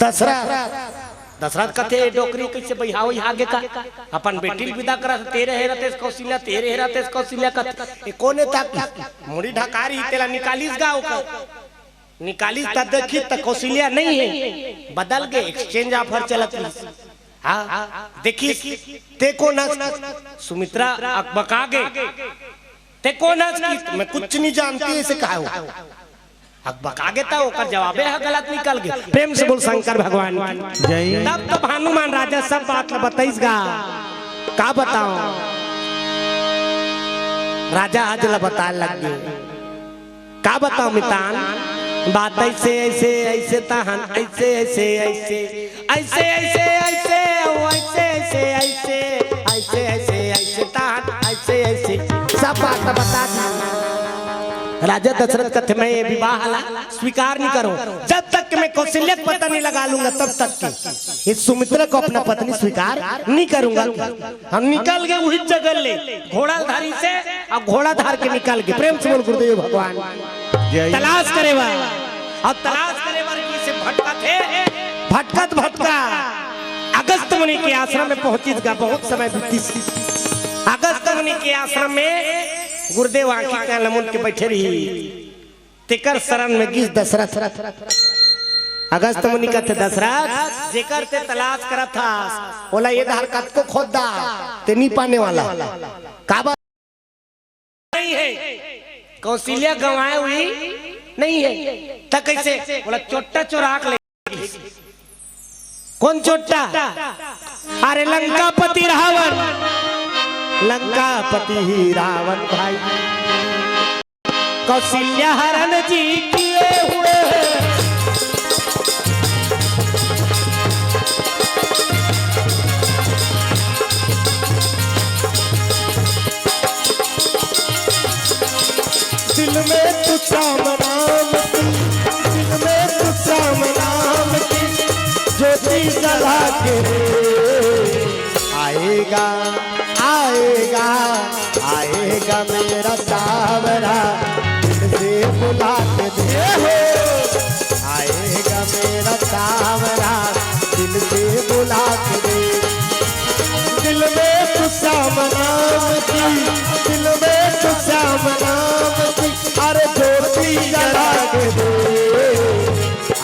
दशरथ। दशरथ कथे, "ए डोकरी कइसे बहिहावइहा गे का? अपन बेटी ल विदा करत, ते रहे रहतेस कौशल्या, ते रहे रहतेस कौशल्या," कथे। ए कोने तक मुड़ी ढकारी, तेला निकालिस गा ओकर। निकालिस त देखी त कौशल्या नहीं है, बदल गे, exchange offer चलत रहिस। हाँ, देखिस, ते कोन हस? सुमित्रा अकबका गे। ते कोन हस कि मैं कुछ नहीं जानती, ऐसे कहा हो। अकबका गे त ओकर जवाबे ह गलत निकल गे। प्रेम से बोल शंकर भगवान की। जय। तब तो हनुमान राजा सब बात ल बताइस गा। का बताओ? राजा हज ल बताए लग गे। का बताओ मितान? बात ऐसे, ऐसे, ऐसे तहन, ऐसे, ऐसे, ऐसे, ऐसे, ऐसे, ऐसे, ऐसे, ऐसे, ऐसे, ऐसे, ऐसे, ऐसे तहन, ऐसे, ऐसे, सब बात बता दी। राजा दशरथ कथे, मैं ये विवाह ला स्वीकार नहीं करूं, जब तक कि मैं कौशल्या को पता नहीं लगा लूंगा, तब तक कि ये सुमित्रा को अपना पत्नी स्वीकार नहीं करूंगा। हम निकल गे उही जगह ले, घोड़ा धारी से, अब घोड़ा धार के निकल गे। प्रेम से बोल गुरुदेव भगवान। जय। तलाश करे बर, अब तलाश करे बर किसे भटकत हे, भटकत भटका अगस्त मुनि के आश्रम में पहुंचिस गा। बहुत समय बीतिस। अगस्त मुनि के आश्रम में गुरुदेव आंखी कान ल मूंद के बैठे रही। तेकर शरण में गिस दशरथ। अगस्त मुनि कथे, दशरथ, जेकर ते तलाश करत हस, ओला ये धार कतको खोद दा, ते नी पाने वाला। काबर? नहीं है, कौशल्या गंवाए हुई नहीं है। त कइसे? ओला चोट्टा चोरा के ले। कोन चोट्टा? अरे लंकापति रावण, लंकापति ही रावण भाई। कौशल्या हरण जी किए हुए हैं। दिल में तू श्याम नाम की, दिल में तू श्याम नाम की ज्योति जला के रे। आएगा, आएगा, आएगा मेरा सावरा, दिल से बुला के दे हो। आएगा मेरा सावरा, दिल से बुला के दे। दिल में तो श्याम नाम की, दिल में तो श्याम नाम की, अरे ज्योति जला के दे।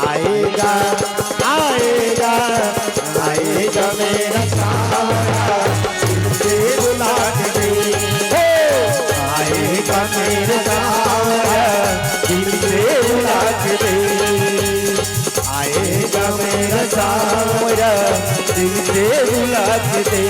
आएगा, आएगा, आएगा मेरा सावरा, दिल से बुला के दे। हो, आएगा मेरा सावरा, दिल से बुला के दे। आएगा मेरा सावरा, दिल से बुला के दे।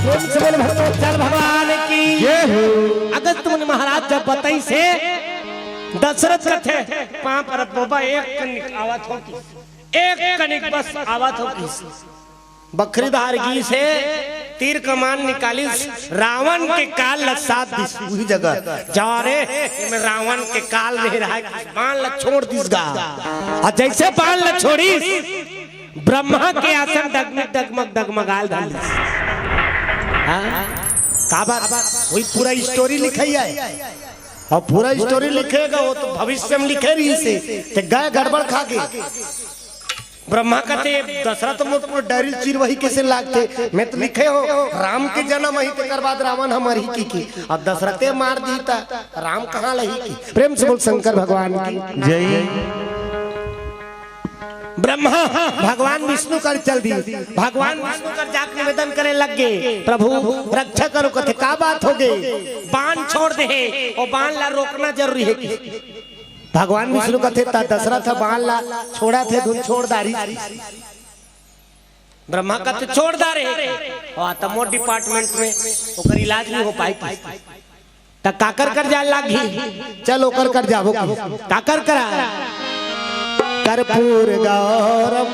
प्रेम से बोल भगवत चल भगवान की। जय हो। अगस्त मुनि महाराज जब बताइस हे दशरथ कथे, पांव परत बोबा, एक कनिक आवत हो कि, एक कनिक बस आवत हो कि। बखरी धार गिस हे, तीर कमान निकालिस, रावण के काल ल साध दिस उही जगह। जा रे, एमे रावण के काल रहे रहा, बाण ल छोड़ दिस गा। अउ जइसे बाण ल छोड़िस, ब्रह्मा के आसन डगमग डगमग डगमगाल धर लिस। हाँ? काबर? वही पूरा story लिखाई है। अउ पूरा story लिखे गा, वो तो भविष्य में लिखे रहिस हे, ते गय गड़बड़ खा गे। ब्रह्मा कथे, "दशरथ मोर पूरा डरिल चिरवही कइसे लागथे? मैं तो लिखे हो, राम के जन्म ही, तेकर बाद रावण ह मरही" कहिके। अब दशरथे मार दी त राम कहाँ लही कहिके। प्रेम से बोल शंकर भगवान की जय। ब्रह्मा भगवान विष्णु कर चल दी। भगवान विष्णु कर जाके निवेदन करे लग गे, "प्रभु, रक्षा करो।" कथे, "का बात हो गे?" "बाण छोड़ दे हे, वो बाण ला रोकना जरूरी हे" कहिके। भगवान विष्णु कथे, "त दशरथ बाण ला छोड़त हे धुन छोड़ डारिस।" ब्रह्मा कथे, "छोड़ डारे हे।" "हाँ, त मोर डिपार्टमेंट में ओकर इलाज नहीं हो पाई।" "त काकर कर जाय लागही?" "चल ओकर कर जाबो।" "काकर करा?" "कर्पूर गौरम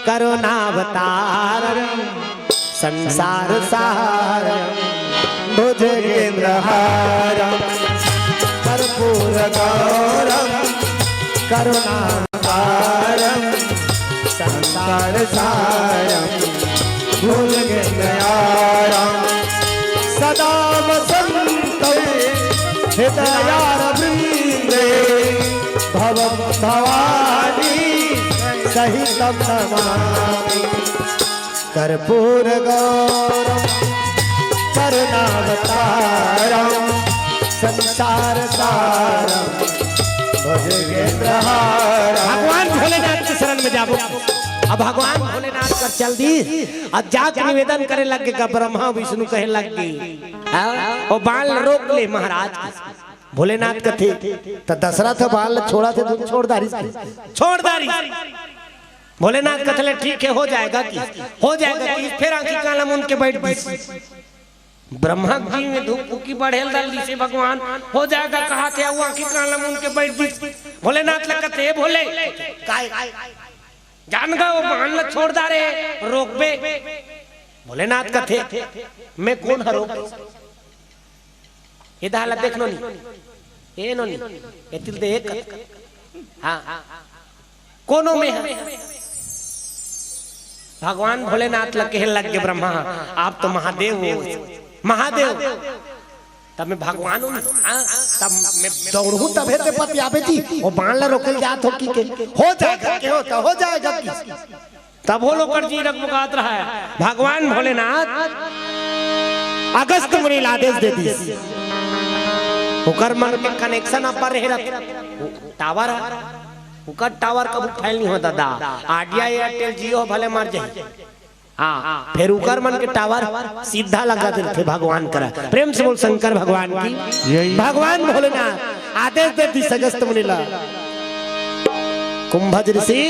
करुणावतारम संसार सारम भुजगेंद्र हारम कर्पूर गौरम करुणावतारम संसार सारम भुजगेंद्र हारम सदा वसंत हृदयार वृंदे भवम भवानी सहितम नमामि। कर्पूर गौरम करुणावतारम संसार सारम भुजगेंद्र हारम।" भगवान भोलेनाथ के शरण में जाबो। अब भगवान भोलेनाथ कर चल दी, अब जाके निवेदन करे लग गे, का ब्रह्मा विष्णु कहे लग गे, "हाँ, वो बाण रोक ले महाराज।" भोलेनाथ कथे, "त दशरथ बाण ल छोड़त हे धुन छोड़ डारिस।" "छोड़ डारिस।" भोलेनाथ कथे ले, "ठीक है, हो जाएगा" कहिस, "हो जाएगा" कहिस, फिर आंखी कान ल मूंद के बैठ दिस। ब्रह्मा जी में धूप फूकी बढ़ेल डाल दिसे भगवान, "हो जाएगा" कहा थे, वो आंखी कान ल मूंद के बैठ दिस। भोलेनाथ ल कथे, "ए भोले, काय? जान गा वो बाण ल छोड़ डारे, रोकबे?" भोलेनाथ कथे, "मैं कोन हरों?" ए दहा ला देख नोनी, ए नोनी, ए तिल दे एक। हाँ, कोनो में है। भगवान भोलेनाथ ला कहे लग गे ब्रह्मा, "आप तो महादेव हो, महादेव।" "तब मैं भगवान हूँ, हाँ, तब मैं दौड़हूँ तभे ते पतियाबे जी, वो बाण ला रोकल जात हो कहिके।" "हो जाएगा, के होता, हो जाएगा" कहिस। तब वो लोग कर जी रगमगात रहा है। भगवान भोलेनाथ अगस्त मुनि ला आदेश दे दिस। ओकर मन के कनेक्शन अब्बड़ रहे रत-, टावर है। ओकर टावर कभू फेल नहीं हो दादा। आइडिया, एयरटेल, जियो भले मर जाए। हाँ, फिर ओकर मन के टावर सीधा लगा देथे भगवान करा। प्रेम से बोल शंकर भगवान की। यही। भगवान भोलेनाथ आदेश दे दिस अगस्त मुनि ला। कुंभज ऋषि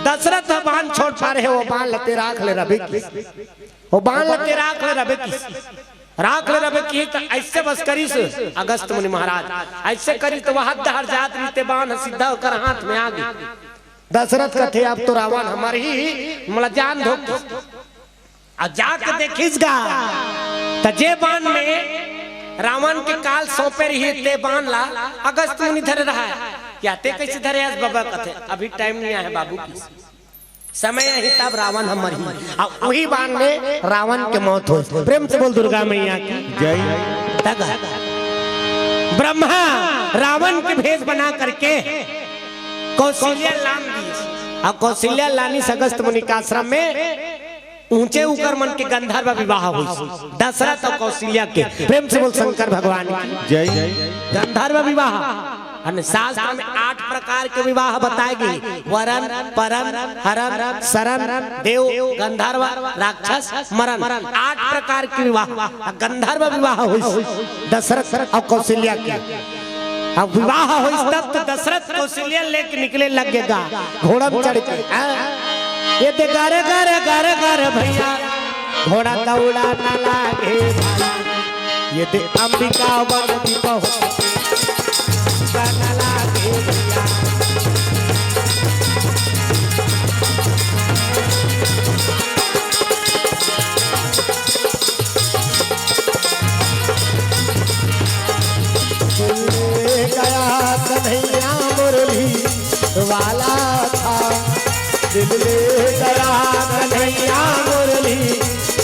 दशरथ ह बाण छोड़ पारे हे, वो बाण ल ते राख ले रबे कहिस। वो बाण ल ते राख ले रबे कहिस। राख ले रबे कहिस त ऐसे बस करिस अगस्त मुनि महाराज, ऐसे करिस त वो हद हर जात रहिस ते बाण ह सीधा ओकर हाथ में आ गे। दशरथ कथे, "अब तो रावण ह मरही, मोला जान दो" कहिस। अउ जाके देखिस गा, त जे बाण में रावण के काल सौंपे रही, ते बाण ला अगस्त मुनि धरे रहा है। "या ते कैसे धरे हस बबा?" कथे, "अभी टाइम नहीं आया है बाबू" कहिस। समय आही तब रावण ह मरही। अउ वही बाण में रावण के मौत होइस। प्रेम से बोल दुर्गा मैया की जय। तग ब्रह्मा रावण के भेष बना करके कौशल्या लान दिस। अउ कौशल्या लानिस अगस्त मुनि के आश्रम में। ऊंचे ऊपर मन के गंधर्व विवाह होइस दशरथ अउ कौशल्या के। प्रेम से बोल शंकर भगवान की जय। गंधर्व विवाह, अने शास्त्र में आठ प्रकार के विवाह बताए गे, वरन, परन, हरन, सरन, देव, गंधर्व, राक्षस, मरन, आठ प्रकार के विवाह। गंधर्व विवाह होइस दशरथ अउ कौशल्या के। अब विवाह होइस तब तो दशरथ कौशल्या लेके निकले लग गे गा, घोड़ा में चढ़ के। हाँ। ये दे गारे गारे गारे गारे भैया, घोड़ा दौड़ा न लागे भाई। ये दे अंबिका वन भी पहुंच न लागे भैया। दिल ले गया कन्हैया मुरली वाला था, दिल ले गया कन्हैया मुरली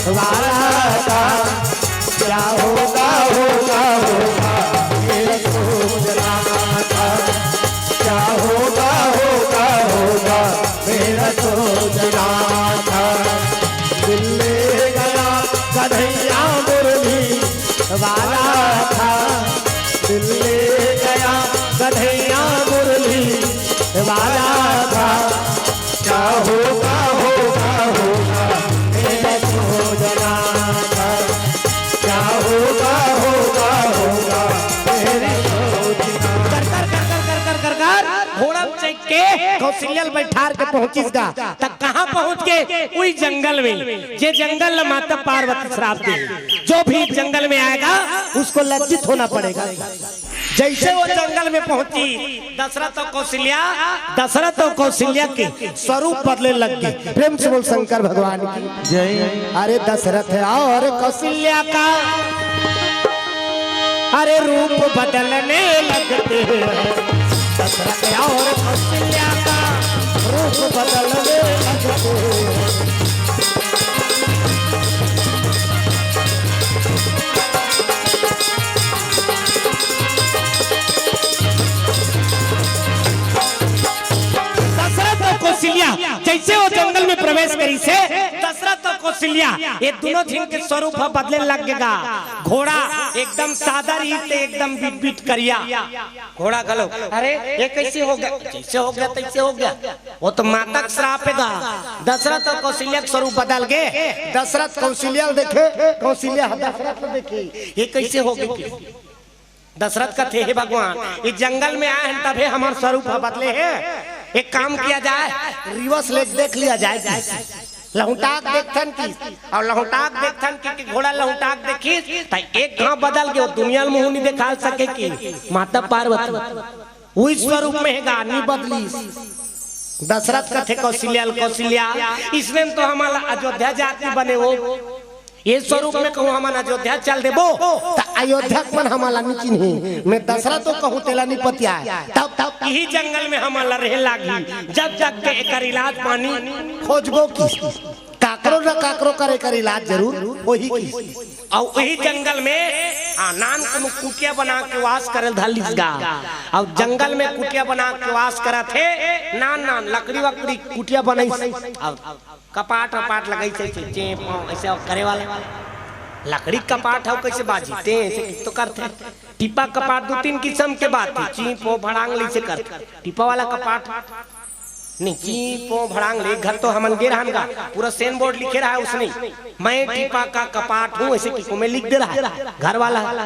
वाला था। क्या होगा, होगा, होगा, ये सोच रहा था। क्या होगा, होगा, होगा, वाला था, दिल ले गया कन्हैया मुरली वाला था। क्या होगा, होगा, होगा, मेरा सोचना था। क्या होगा, होगा, होगा, मेरी सोचना। कर, कर, कर, कर, कर, कर, कर, कर, घोड़ा चढ़ के कौशल्या ल बैठार के पहुंचिस गा। त कहां पहुंच गे? उही जंगल में, जे जंगल ल माता पार्वती श्राप दे। जो भी जंगल में आएगा, उसको लज्जित होना पड़ेगा। जैसे वो जंगल में पहुंची, दशरथ अउ कौशल्या, दशरथ अउ कौशल्या के स्वरूप बदले लग गे। प्रेम से बोल शंकर भगवान की। जय। अरे दशरथ और कौशल्या का, अरे रूप बदलने लगते हैं। दशरथ और कौशल्या का रूप बदलने लगते हैं। दशरथ अउ कौशल्या जैसे वो जंगल में प्रवेश करिस हे, दशरथ अउ कौशल्या, ये दूनों झिन के स्वरूप ह बदले लग गे गा। घोड़ा एकदम सादा रहिस ते एकदम बिटबिट करिया। घोड़ा घलो, अरे ये कैसे हो गया? जैसे हो गया तैसे हो गया। वो तो माता के श्राप हे गा। दशरथ अउ कौशल्या के स्वरूप बदल गे। दशरथ कौशल्या ल देखे, कौशल्या ह दशरथ ल देखे। ये कैसे हो गया? दशरथ कथे, हे भगवान, ये जंगल में आए हैं तभे हमर स्वरूप ह बदले हे। एक काम किया जाए, reverse ले देख लिया जाए। लहुटाक देखथन कि, अउ लहुटाक देखथन कि, कि घोड़ा लहुटाक देखिस, त एक घांव बदल गे, वो दुनिया ल मुंह नइ देखा सके कि माता पार्वती उही स्वरूप में हे गा, नइ बदलिस। दशरथ कथे कौशल्या ल, कौशल्या, इसने तो हमला अयोध्या जाति बने हो, ये स्वरूप में कहूं हमन अयोध्या चल देबो, त अयोध्या के मन हमला नइ चिन्ही। मैं दशरथ तो कहूं तेला नइ पतियाय। तब, तब इही जंगल में हमला रहे लागही, जब तक के एकर इलाज पानी खोजबो किस। काकरो न काकरो करे कर इलाज जरूर होही किस। अउ उही जंगल में, आ, नान कोनो कुटिया बना के वास करे धर लिस गा। अउ जंगल में कुटिया बना के वास करत हे, नान नान लकड़ी वकड़ी कुटिया बनाइस। अउ कपाट वपाट लगाइस हे, चेंप ऐसे करे वाला। लकड़ी कपाट हव, कैसे बाजी? टें ऐसे तो करथे। टीपा कपाट दू तीन किसम के बात हे, चीं पों भड़ांग ले से करथे। टीपा वाला कपाट नहीं, चीं पों भड़ांग ले, घर तो हमन गे रहन गा, पूरा sign board लिखे रहा उसने, "मैं टीपा का कपाट हूँ", ऐसे किसको में लिख दे रहा है घर वाला।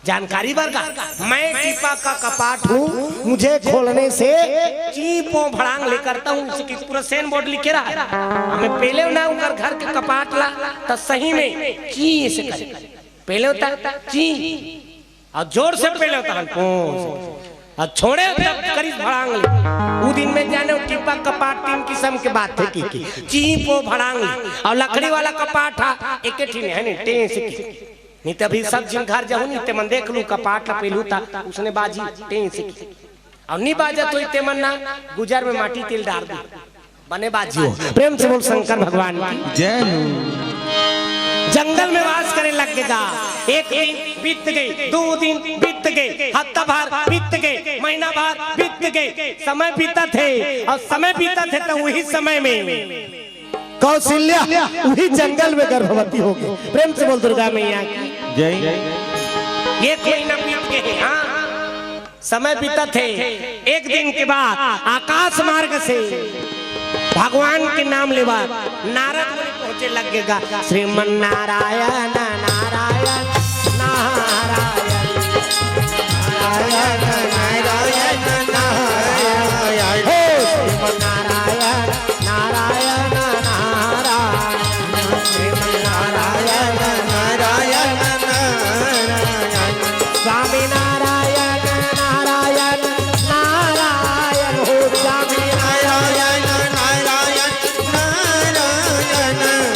जानकारी बर गा, "मैं टीपा का कपाट हूँ, मुझे खोलने से चीं पों भड़ांग ले करता हूँ", ऐसे कि पूरा sign board लिखे रहा है। हमें पहले ना उनकर घर के कपाट ला, त सही में चीं ऐसे करे। पहले होता चीं, अउ जोर से पहले होता हन पों, अउ छोड़े तब करिस भड़ांग ले। उ दिन में जाने टीपा कपाट तीन किसम के बात हे कि, कि चीं पों भड़ांग ले, अउ लकड़ी वाला कपाट हा, एके ठिन हे नहीं, टें से की। नहीं त अभी सब झिन घर जाहू नहीं, ते मन देख लू कपाट ला पेलहू ता, उसने बाजी, टें से की। अउ नी बाजत होई ते मन ना, गुजर में माटी तेल डार दू। बने बाजी हो। प्रेम से बोल शंकर भगवान की। जय हो। जंगल में वास करे लग गे गा। एक दिन बीत गे, दू दिन बीत गे, हफ्ता भर बीत गे, महीना भर बीत गे, समय बीतत हे अउ समय बीतत हे त उही समय में कौशल्या उही जंगल में गर्भवती हो गे। प्रेम से बोल दुर्गा मैया की। जय। एक महीना बीत गे हे, हाँ। समय बीतत हे, एक दिन के बाद आकाश मार्ग से भगवान के नाम लेवा नारद मुनि पहुंचे लग गे गा। श्रीमन नारायण नारायण नारायण नारायण नारायण नारायण। हे श्रीमन नारायण नारायण नारायण। श्रीमन नारायण नारायण नारायण। स्वामी नारायण नारायण नारायण हो। स्वामी नारायण नारायण नारायण।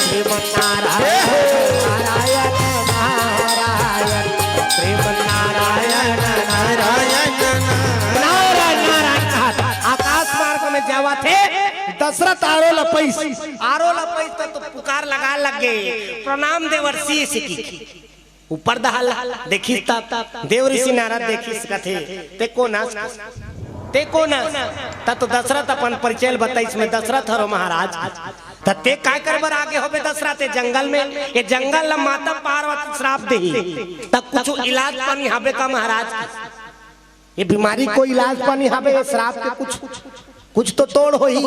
श्रीमन नारायण नारायण नारायण। श्रीमन नारायण नारायण नारायण। नारायण नारायण कहत आकाश मार्ग में जावत हे। दशरथ आरो ल पइस, आरो ल पइस त तो पुकार लगा लग गे, "प्रणाम देवर्षि" से की। ऊपर दहाल देखिस त देव ऋषि नारद देखिस कथे, "ते कोन अस? ते कोन अस?" त तो दशरथ अपन परिचय ल बताइस, "मैं दशरथ हरों महाराज।" त ते काय करे बर आगे होबे दशरथ, ए जंगल में? ए जंगल ल माता पार्वती श्राप देही, त कुछ इलाज पानी हाबे का महाराज? ए बीमारी को इलाज पानी हाबे, ए श्राप के कुछ, कुछ तो तोड़ होही।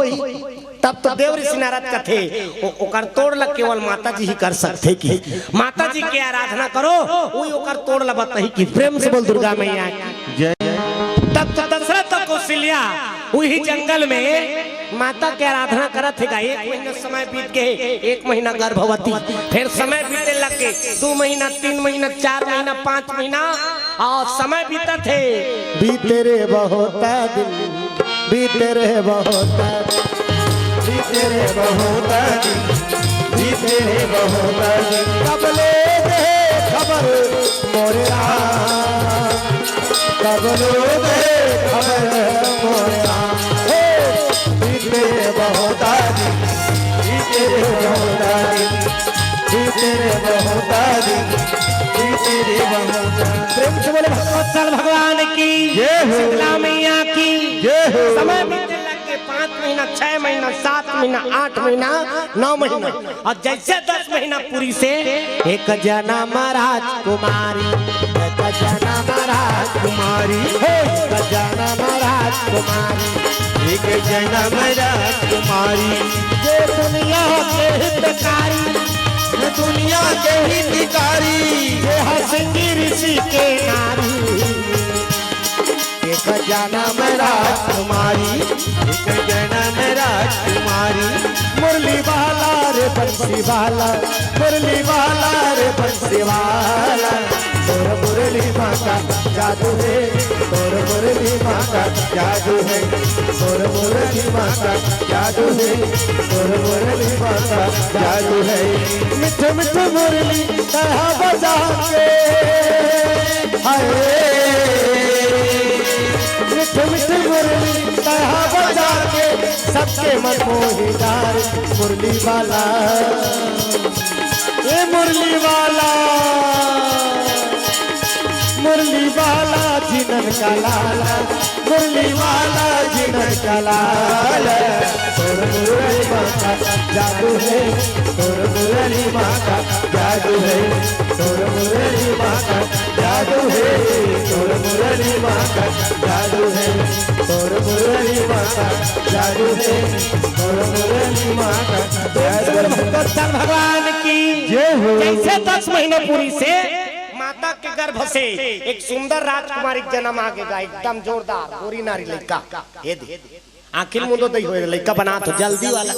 तब तो देव ऋषि नारद कथे, ओ-, ओकर तोड़ ल केवल माता जी ही कर सकथे। कि माता जी के आराधना करो, वही ओकर तोड़ ल बताही। कि प्रेम से बोल दुर्गा मैया की जय। तब तो दशरथ और कौशल्या वही जंगल में माता के आराधना करत हे गा। एक महीना समय बीत गे, एक महीना गर्भवती, फिर समय बीते लग गे, दू महीना, तीन महीना, चार महीना, पाँच महीना, और समय बीतत हे। बीते रे बहुत दिन, बीते रे बहुत दिन, बीते रे बहुत दिन, बीते रे बहुत दिन। कब ले दे खबर मोरे राम, कब ले दे खबर मोरे राम। हे, बीते रे बहुत दिन, बीते रे बहुत दिन, बीते रे बहुत दिन, बीते रे बहुत दिन। प्रेम से बोले भगवत्सल भगवान की, जय हो। शीतला मैया की जय हो। समय बीते लग गे, पाँच महीना, छह महीना, सात महीना, आठ महीना, नौ महीना, और जैसे दस महीना पूरी से एक जनम राजकुमारी, एक जनम राजकुमारी, हे, एक जनम राजकुमारी, एक जनम राजकुमारी। जे दुनिया के हितकारी, दुनिया के हितकारी, जे हंसी ऋषि के नारी। एक जनम राजकुमारी, एक जनम राजकुमारी। मुरली वाला रे बंसी वाला, मुरली वाला रे बंसी वाला। तोर मुरली माँ का जादू है, तोर मुरली माँ का जादू है, तोर मुरली माँ का जादू है, तोर मुरली माँ का जादू है। मिठ मिठ मुरली तरह बजा के, हाय, मिठ मिठ मुरली तरह बजा के सबके मन मोही डार। मुरली वाला, ए मुरली वाला, मुरली वाला जिनन का लाला, मुरली वाला जिनन का लाला। तोर मुरली माँ का जादू है, तोर मुरली माँ का जादू है, तोर मुरली माँ का जादू है, तोर मुरली माँ का जादू है, तोर मुरली माँ का जादू है, तोर मुरली माँ का जादू है। भगवान की जय हो। जैसे दस महीना पूरी से माता के गर्भ से एक सुंदर राजकुमारी के जन्म आ गे गा, एकदम जोरदार गोरी नारी लइका। ये दे, आखिर मुंदो दई होए लइका बना तो जल्दी वाला।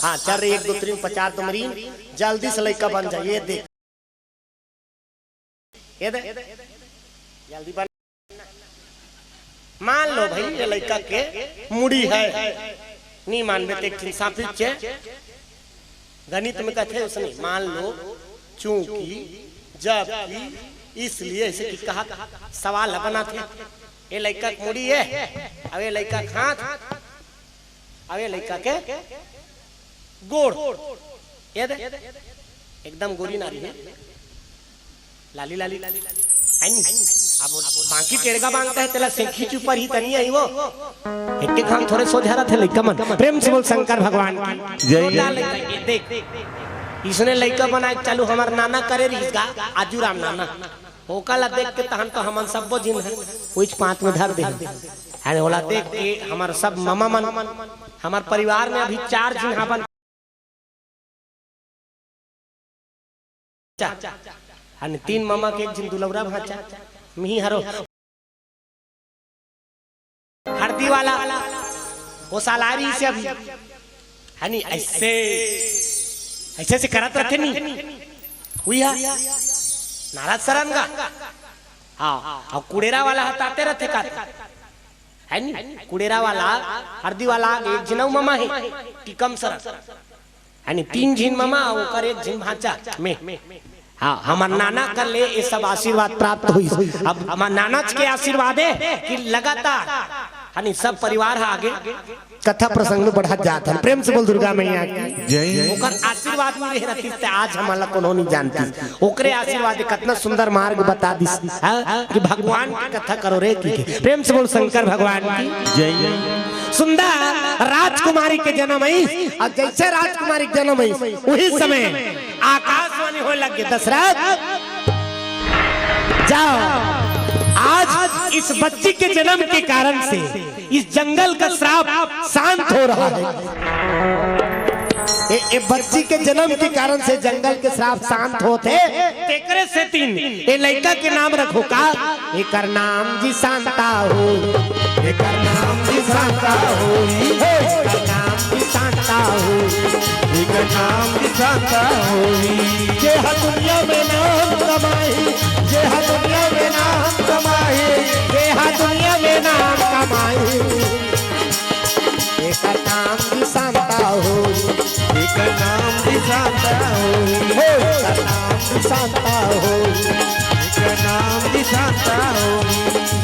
हाँ, चल रे, एक दो तीन पचास दो मरी, जल्दी से लइका बन जाए। ये दे, ये दे, जल्दी बन। मान लो भाई, ये लइका के मुड़ी है, नहीं मानबे ते एक ठिन सांपिच है। गणित में कथे उसने, मान लो, चूंकि, जबकि, इसलिए, ऐसे कि कहा सवाल ह बनाथे। ये लइका के मुड़ी है, अब ये लइका के हाथ, अब ये लइका के गोड़, ये दे, एकदम गोरी नारी है। लाली लाली, है नी? अब बाकी टेड़गा बांधता है, तेला सेंखी चुपर ही तनी आई वो। एक एक हम थोड़े सोझा रहते लइका मन। प्रेम से बोल शंकर भगवान की जय। छोटा लइका, ये देख, इसने लइका बनाए चालू हमार नाना करे रहिस गा, आजू राम नाना। ओका ला देख के तहन तो हमन सब्बो झिन है, उइच पाँच में धर दे। अरे ओला देख के हमार सब मामा मन, हमार परिवार में अभी चार झिन हाबन। चा। हन तीन मामा के एक झिन दुलौरा भांचा, मिही हरो। हरदी वाला, वो सालारी से अभी। हनी ऐसे, ऐसे से करत रथे नी। उइहा, नारद सरन गा। हाँ, अउ कुड़ेरा वाला हताते रथे का। है नी? कुड़ेरा वाला, हरदी वाला, एक झिन अउ मामा हे, टीकम सरन। यानी तीन झिन मामा, ओकर एक झिन भांचा में। हाँ, हमर नाना कर ले ये सब आशीर्वाद प्राप्त होइस। अब हमर नानाच के आशीर्वाद है कि लगातार हनी, सब परिवार ह आगे कथा प्रसंग में बढ़त जात हन। प्रेम से बोल दुर्गा मैया की। जय। ओकर आशीर्वाद मिले रहतिस त आज हमन ला कोनो नहीं जानतिस। ओकरे आशीर्वाद हे, कतना सुंदर मार्ग बता दिस, हाँ? कि भगवान की कथा करो रे की। प्रेम से बोल शंकर भगवान की। जय। सुंदर राजकुमारी के जन्म आइस, अउ जइसे राजकुमारी के जन्म आइस, उही समय आकाशवाणी होए लग गे, "दशरथ, जाओ, आज इस बच्ची के जन्म के कारण से इस जंगल का श्राप शांत हो रहा है।" ए, ए बच्ची के जन्म के कारण से जंगल के श्राप शांत होत हे। तेकरे सेतिन ए लइका के नाम रखो का? एकर नाम जी शांता हो, एकर नाम जी शांता हो, हे, एकर नाम जी शांता हो, एकर नाम जी शांता हो। जे हा दुनिया में नाम कमाई, जे हा दुनिया में नाम कमाई, जे हा दुनिया में नाम कमाई, एकर नाम जी शांता हो, एकर नाम जी शांता हो, हे, एकर नाम जी शांता हो, एकर नाम जी शांता हो।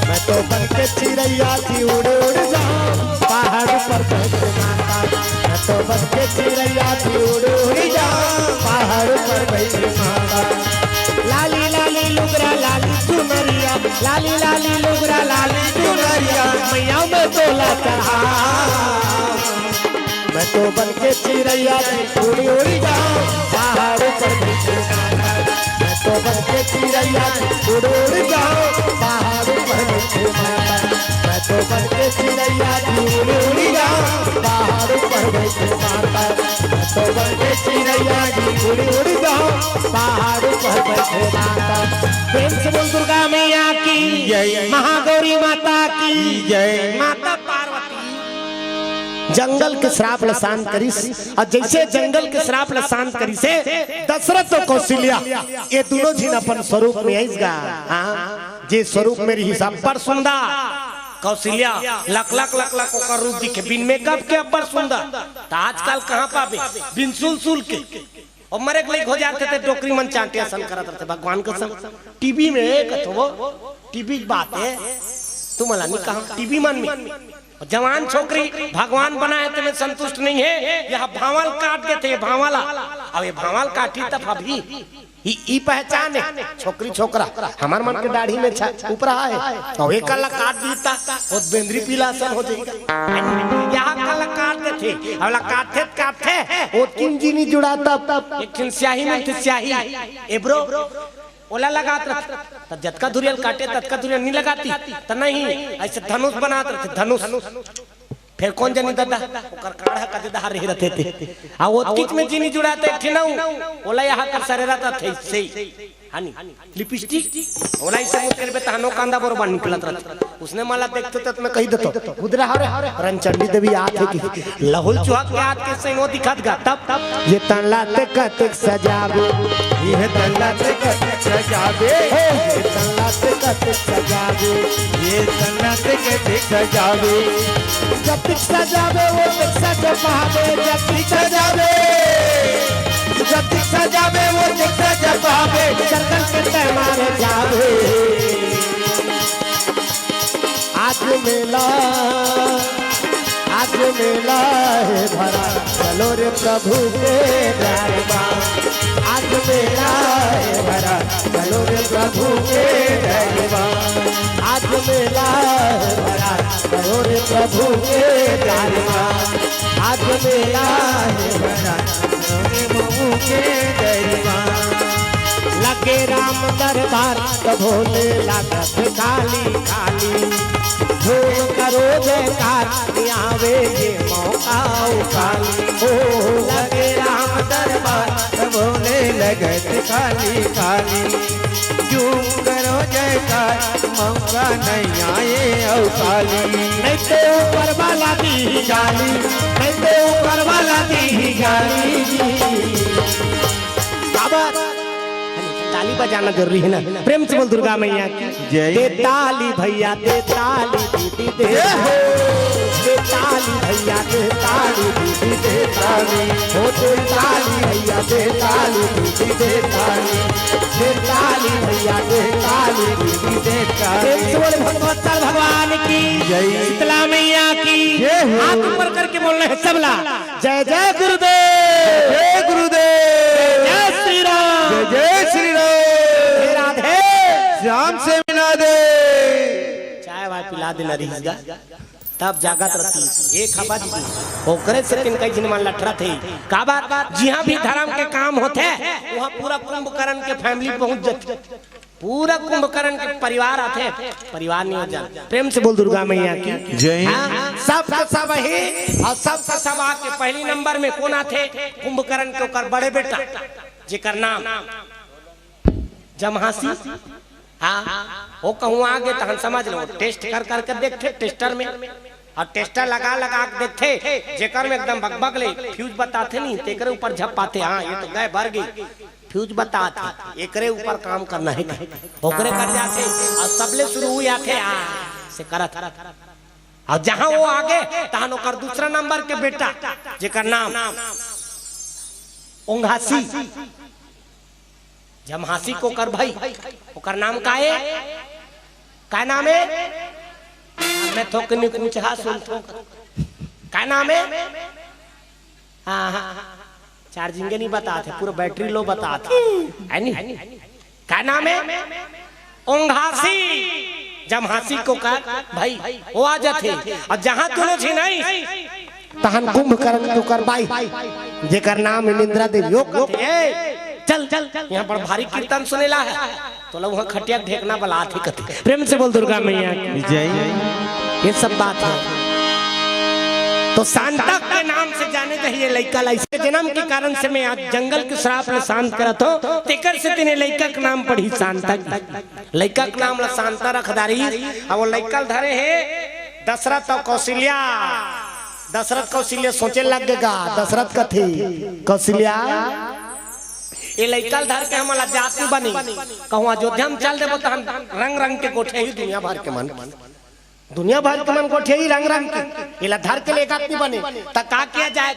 मैं तो बन के चिरैया जी उड़ उड़ जाऊं, पहाड़ पर बैठ के माता। मैं तो बन के चिरैया जी उड़ उड़ जाऊं, पहाड़ पर बैठ के माता। लाली लाली लुगरा लाली चुनरिया, लाली लाली लुगरा लाली चुनरिया, मैया मैं तोला चढ़ा। मैं तो बन के चिरैया जी उड़ी उड़ी जाऊं, पहाड़ पर बैठ के माता। मैं तो बन के चिरैया जी उड़ी उड़ी जाऊं, पहाड़ पर बैठ के माता। मैं तो बन के चिरैया जी उड़ी उड़ी जाऊं, पहाड़ पर बैठ के माता। मैं तो बन के चिरैया जी उड़ी उड़ी जाऊं, पहाड़ पर बैठ के माता। प्रेम से बोल दुर्गा मैया की जय। महागौरी माता की जय। माता पार्वती। जंगल के श्राप ल शांत करिस, अउ जइसे जंगल के श्राप ल शांत करिस हे, दशरथ अउ कौशल्या, ए दूनों झिन अपन स्वरूप में आइस गा। हाँ, जे स्वरूप में रिहिस अब्बड़ सुंदर। कौशल्या लकलक लकलक ओकर रूप दिखे, बिन मेकअप के अब्बड़ सुंदर। त आजकल कहाँ पाबे? बिन सुलसुल के। अउ मरे के लइक हो जाथे ते डोकरी मन चांटे असन करत रथे, भगवान कसम। टीवी में कथो वो, टीवी के बात हे, तुमला नहीं कहा, टीवी मन में। जवान छोकरी भगवान बनाए हे, तेमे संतुष्ट नहीं हे, ए हा भांवल काट देथे, ए भांवल। अब ए भांवल काटही तब अभी। ई, ई पहचान हे, छोकरी छोकरा, हमर मन के दाढ़ी में छा, ऊपर आहे। अब एकर ला काट दिही त, ओ बेंदरी पीला असन हो जाही। ए हा एकर ला काट देथे, अब ला काटथे त काटथे, ओतकिन जी नी जुड़ात। एक ठिन स्याही मिलथे, स्याही, एब्रो, ओला लगात रथे। त जतका दूरिहा ल काटे, ततका दूरिहा ल नी लगातिस। त नहीं, अइसे धनुष बनात रथे, धनुष। फेर कोन जनी ददा, ओकर काढ़ा कते डहर रहे रथे ते। आ ओतकिच में जी नी जुड़ात एक ठिन अउ, ओला ए हा कर सरेरा त थे से। हानि, लिपस्टिक, ओला अइसे मुत करबे त हनो कांदा बरोबर निकलत रथे। उसने मला देखते तत में कहि देतो, "गुदरा हरे, रनचंडी देवी आत हे कि लहुल चुहा के आत के सैनो दिखत गा।" तब, तब, ये तन ला ते कतेक सजाबे, ये तन ला ते कतेक सजाबे, हे, ये तन ला ते कतेक सजाबे, ये तन ला ते कतेक सजाबे। जतिक सजाबे, ओतिक सज पाबे, जतिक सजाबे, जतिक सजाबे, ओतिक सज पाबे, सरगन के तैं मारे जाबे। आज मेला, आज मेला हे भरा, चलो रे प्रभु के द्वार मा। आज मेला हे भरा, चलो रे प्रभु के द्वार मा। आज मेला हे भरा, चलो रे प्रभु के द्वार मा। आज मेला हे भरा, चलो रे प्रभु के द्वार मा। लगे राम दरबार त भोले लागत काली काली। झूम करो जयकार, आवे ये मौका ओ काली। ओ लगे राम दरबार त भोले लगत काली काली। झूम करो जयकार, मौका नहीं आए ओ काली। नहीं ते ऊपर वाला दी गाली, नहीं ते ऊपर वाला दी गाली। बाबा, ताली बजाना जरूरी है ना। प्रेम से बोल दुर्गा मैया की। जय। दे ताली भैया, दे ताली दीदी, दे जय हो। दे ताली भैया, दे ताली दीदी, दे ताली। हो दे ताली भैया, दे ताली दीदी, दे ताली। दे ताली भैया, दे ताली प्रेम से बोले भक्तवत्सल भगवान की, जय। शीतला मैया की। जय हो। हाथ ऊपर करके बोलना है सबला, जय जय गुरुदेव, जय गुरुदेव। जय श्री राम। जय जय श्री राम। हे राधे श्याम से मिला दे। चाय वाय पिला देना रहीस गा, तब जागत रहती। एक हवा जी, ओकरे से तिन कई झिन मन लठरत हे। का बात? जिहाँ भी धर्म के काम होथे, वहाँ पूरा कुंभकर्ण के family पहुँच जाथे। पूरा कुंभकर्ण के परिवार आथे, परिवार नहीं हो जान। प्रेम से बोल दुर्गा मैया की। जय। हाँ, सबका सब हे, अउ सबका सब आके पहली नंबर में कोन आथे? कुंभकर्ण के ओकर बड़े बेटा, जेकर नाम जमहासी। हाँ, वो कहूँ आगे तहन समझ लो, test कर कर के देखथे tester में, अउ tester लगा लगा के देखथे, जेकर में एकदम बकबक ले fuse बताथे नहीं, तेकरे ऊपर झपाथे। हाँ, ये तो गए, बर गई, fuse बताथे, एकरे ऊपर काम करना हे, ओकरे कर जाथे, अउ सबले शुरू हुई आथे, आ, से करत। अउ जहाँ वो आगे, तहन ओकर दूसरा नंबर के बेटा, जेकर नाम ओंघासी, जमहासी के ओकर भाई, ओकर नाम का हे? का नाम हे? मैं थोक नहीं पूछहा, सुन थोक। का नाम हे? हाँ, हाँ, हाँ। Charging नहीं बताथे, पूरा battery low बताथे। है नी? का नाम हे? ओंघासी। जमहासी के ओकर भाई, वो आ जाथे। अउ जहाँ दुनों झिन आइस, तहन कुंभकर्ण के ओकर बाई, जेकर नाम हे निंद्रा देवी, यो कथे, "ए, चल, चल, यहाँ पर भारी कीर्तन सुनेला हे।" तो लोग वहाँ खटिया ढेकना बलाथे कथे। प्रेम से बोल दुर्गा मैया की। जय। ये सब बात हे। तो शांतक के नाम से जाने जाही ये लइका ला। इसके जन्म के कारण से मैं आज जंगल के श्राप ला शांत करत हों, तेकर से तिने लइका के नाम पड़ी शांतक। लइका के नाम ला शांता रख डारिस। अब वो लइका ल धरे हे दशरथ अउ कौशल्या। दशरथ कौशल्या सोचे लग गे गा, दशरथ कथे, "कौशल्या, ये लइका ल धर के हमन ला जात नहीं बनी, कहूँ अयोध्या में चल देबो, तहन रंग रंग के गोठियाही दुनिया भर के मन।" दुनिया भर के मन गोठियाही रंग रंग के, एला धर के लेगत नहीं बने, त का किया जाए,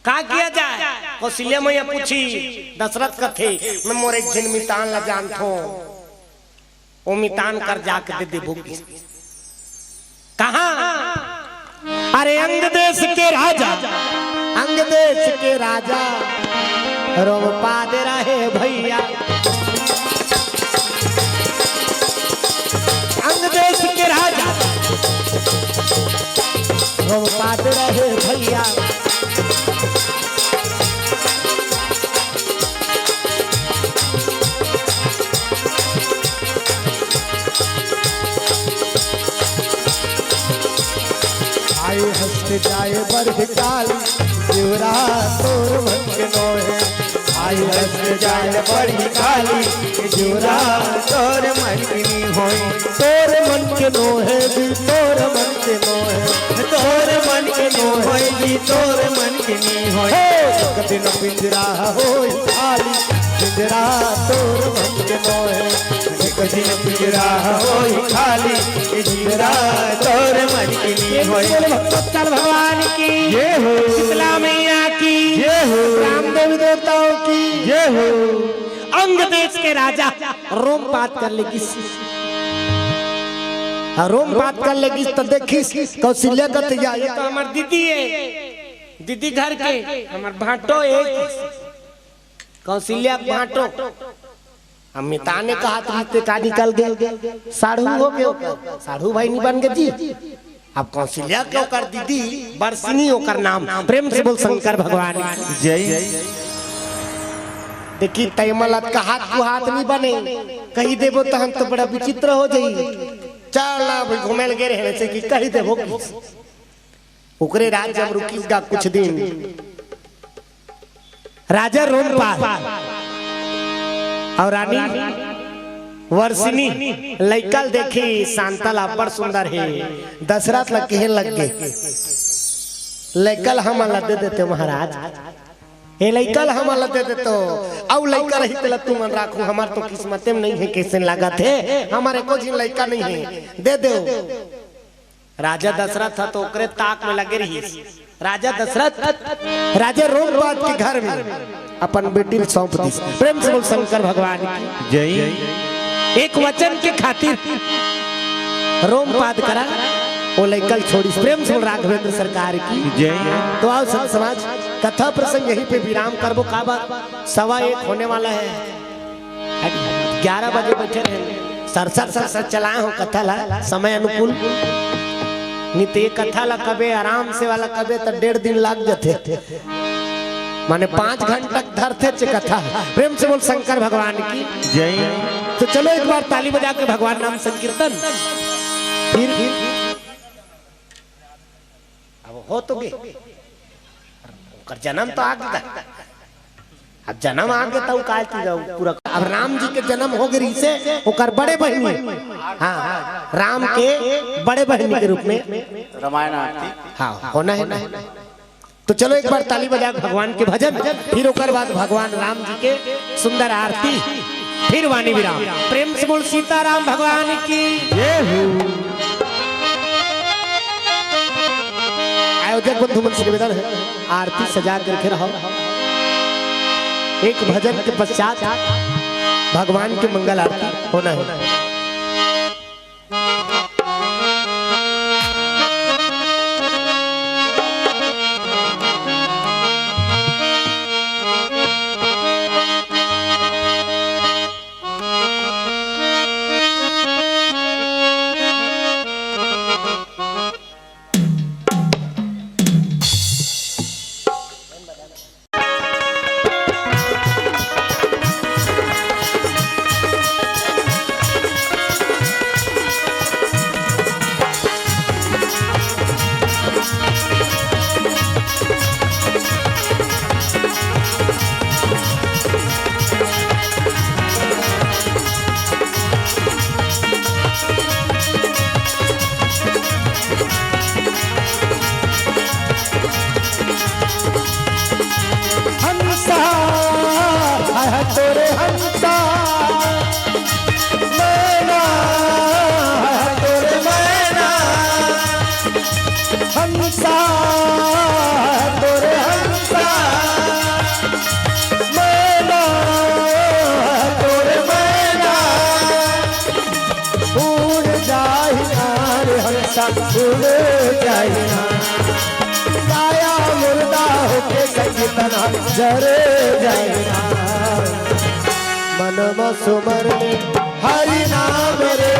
का किया जाए? कौशल्या मैया पूछिस, दशरथ कथे, "मैं मोर एक झिन मितान ला जानथों, ओ मितान कर जाके दे देबो।" कहाँ? अरे अंग देश के राजा, अंग देश के राजा, रोम पाद रहे भैया। अंग देश के राजा, रोम पाद रहे भैया। आई हंस जाए बरहि काली, जिउरा तोर मन के नोहे। आई हंस जाए बरहि काली, जिउरा तोर मन के नी होई। तोर मन के नोहे जी, तोर मन के नोहे। तोर मन के नोहे जी, तोर मन के नी होई। हे! एक दिन पिंजरा होई खाली, पिंजरा तोर मन के नोहे। एक दिन पिंजरा होई खाली, पिंजरा तोर मन के नी होई। बोले भक्तवत्सल भगवान की, जय हो। शीतला मैया की, जय हो। रामदेव देवताओं की, जय हो। अंग देश के राजा रोम पाद कर लेगिस। हाँ, रोम पाद कर लेगिस त देखिस, कौशल्या कथे, "या, ये तो हमर दीदी हे, दीदी घर के, हमर भांटो हे।" कौशल्या के भांटो। अब मितान के कहत रहिस त का निकल गे, साढ़ू हो गे ओकर, साढ़ू भाई नहीं बन गे जी। अब कौशल्या के ओकर दीदी बरसिनी ओकर नाम। प्रेम से बोल शंकर भगवान की। जय। देखी, तय मलत का हाथ को हाथ नहीं बने, कही देबो तहन तो बड़ा विचित्र हो जाई। चल ना भाई, घूमे लगे रहने से कि कही देबो कि ओकरे राज्य में रुकिस गा कुछ दिन। राजा रोमपाद अउ रानी वर्षिनी लइका ल देखिस, शांता ल अब्बड़ सुंदर हे। दशरथ ल कहे लग गे, "लइका ल हमन ल दे देते महाराज, ए लइका ल हमन ल दे देतो, अउ लइका रही तेला तुमन राखू, हमर तो किस्मते में नहीं हे, कइसे लागत हे, हमर एको झिन लइका नहीं हे, दे देव।" राजा दशरथ ह तो ओकरे ताक में लगे रहिस। राजा दशरथ राजा रोमपाद के घर में अपन बेटी ल सौंप दिस। प्रेम से बोल शंकर भगवान की। जय। एक वचन के खातिर रोम पाद करा, वो लइकल छोड़िस। प्रेम से बोल राघवेंद्र सरकार की। जय। तो आओ संत समाज, कथा प्रसंग यहीं पे विराम करबो। का बात, सवा एक होने वाला है, ग्यारह बजे बैठे रहे, सरसर सरसर चलाए हो कथा ला समय अनुकूल। नहीं तो ये कथा ला कबे आराम से वाला कबे तो डेढ़ दिन लाग जाते, माने पांच घंटा तक धरते चे कथा। प्रेम से बोल शंकर भगवान की। जय। तो चलो एक बार ताली बजा के भगवान नाम संकीर्तन। फिर अब हो तो गए, ओकर जन्म तो आ गया, अब जन्म आ गया तो काहे चीज है पूरा। अब राम जी के जन्म हो गए से ओकर बड़े बहिनी, हाँ, राम के बड़े बहिनी के रूप में रामायण आरती। हाँ, होना है ना। तो चलो एक बार ताली बजा भगवान के भजन, फिर ओकर बाद भगवान राम जी के सुंदर आरती, फिर वाणी विराम। प्रेम से बोल सीताराम भगवान की। जय हो। आयोजक बंधु मन से निवेदन है, आरती सजा करके रहो। एक भजन के पश्चात भगवान की मंगल आरती होना है। हंसा है तोरे हंसा, मैना है तोरे मैना। हंसा है तोरे हंसा, मैना है तोरे मैना। उड़ जाही ना रे हंसा, उड़ जाही ना। काया मुर्दा होके संग तना जर जाही ना। मनवा सुमर ले हरि नाम रे,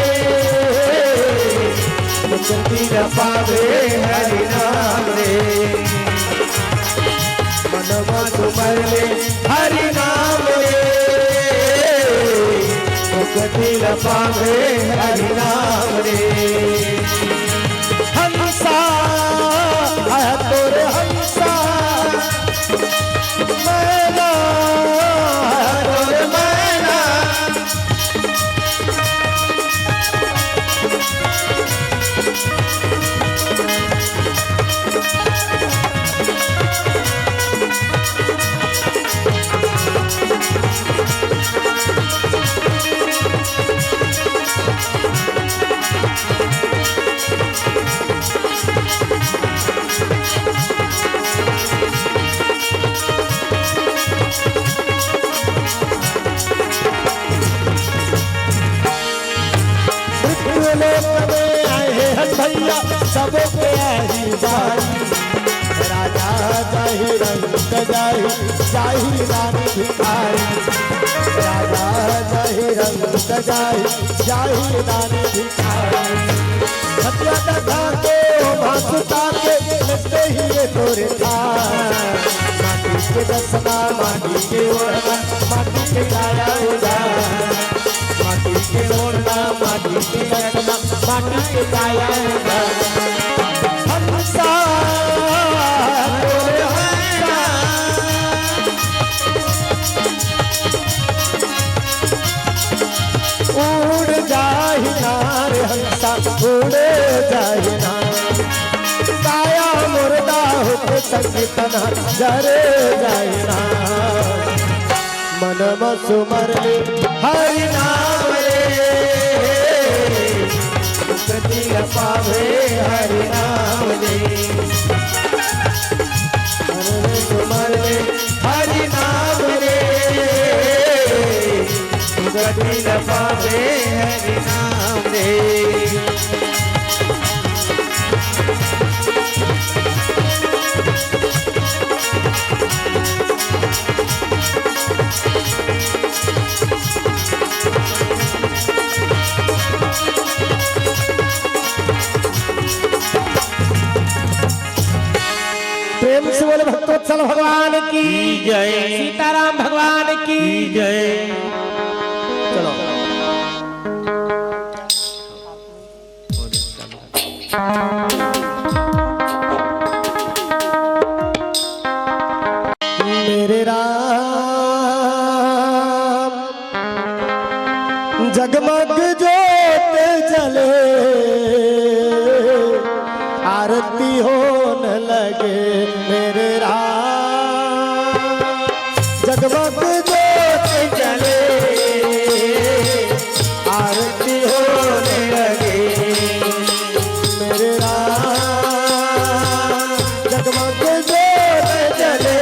मुक्ति न पावे हरि नाम रे। मनवा सुमर ले हरि नाम रे, मुक्ति न पावे हरि नाम रे। हंसा है तोरे हंसा, मैना है तोरे मैना। मृत्यु लोक में आए हैं हम भैया, सबके आही बारी। राजा जाहि रंग जाहि, जाहि रानी भिखारी। राजा जाहि रंग जाहि, जाहि रानी भिखारी। हत्या कथा के, मांस ताके, लगते ही ये तोरे था। माटी के दसना, माटी के ओढ़ना, माटी के काया उजाड़। माटी के ओढ़ना, माटी के दसना, माटी के काया उजाड़। हंसा, तोरे हंसा। उड़ जाहि ना रे हंसा, उड़ जाहि ना। काया मुर्दा होके संग तना जर जाहि ना। मनवा सुमर ले हरि नाम रे, मुक्ति पावे हरि नाम रे। मनवा सुमर ले हरि नाम रे, मुक्ति पावे नाम रे। प्रेम से बोले भक्तोत्सल भगवान की की जय। सीताराम भगवान की की जय। चलो। मेरे राम, जगमग जोत जले, आरती होने लगे। मेरे राम, जगमग जोत जले, आरती होने लगे। मेरे राम, जगमग जोत जले,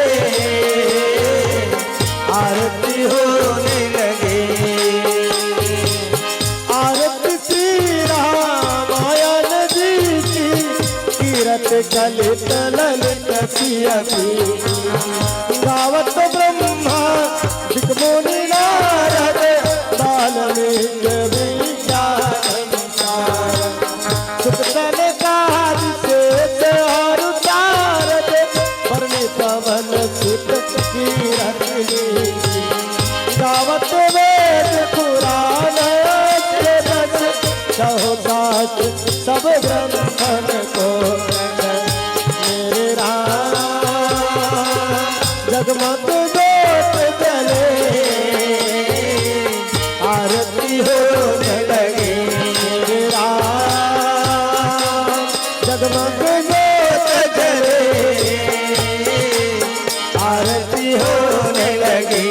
आरती होने लगे। आरती श्री रामायण जी की, कीरत कलित ललित सिय की। गावत ब्रह्मा विक मुनि नारद, वाल्मीकि विज्ञान सार। सुख संसार से त्योहार उतार दे, परम पवन सुत कीरत लीन। गावत वेद पुराण के रस, कहो दास सब ग्रंथन को रच। मेरे राम, जगमग जोत जले, आरती होने लगी। राम, जगमग जोत जले, आरती होने लगी।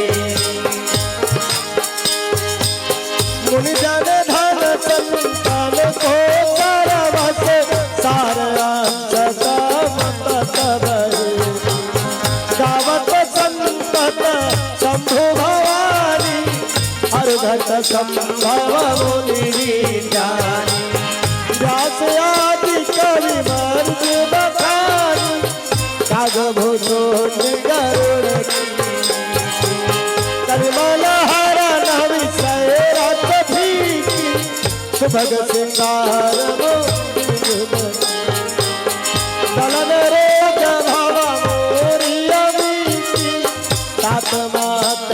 मुनि जन धन संतान को, सार वस सार अंश समत सब। गावत संतत शंभु भवानी, अर्घत संभव मुनि जानी। व्यास आदि कवि मर्द बखानी, काग भूषण गरुड़ की। कलिमल हर नवि सैरथ फीकी, सुभग श्रृंगार मोहि जुगति। दलन रोग भव मोरि अमीति, तात मात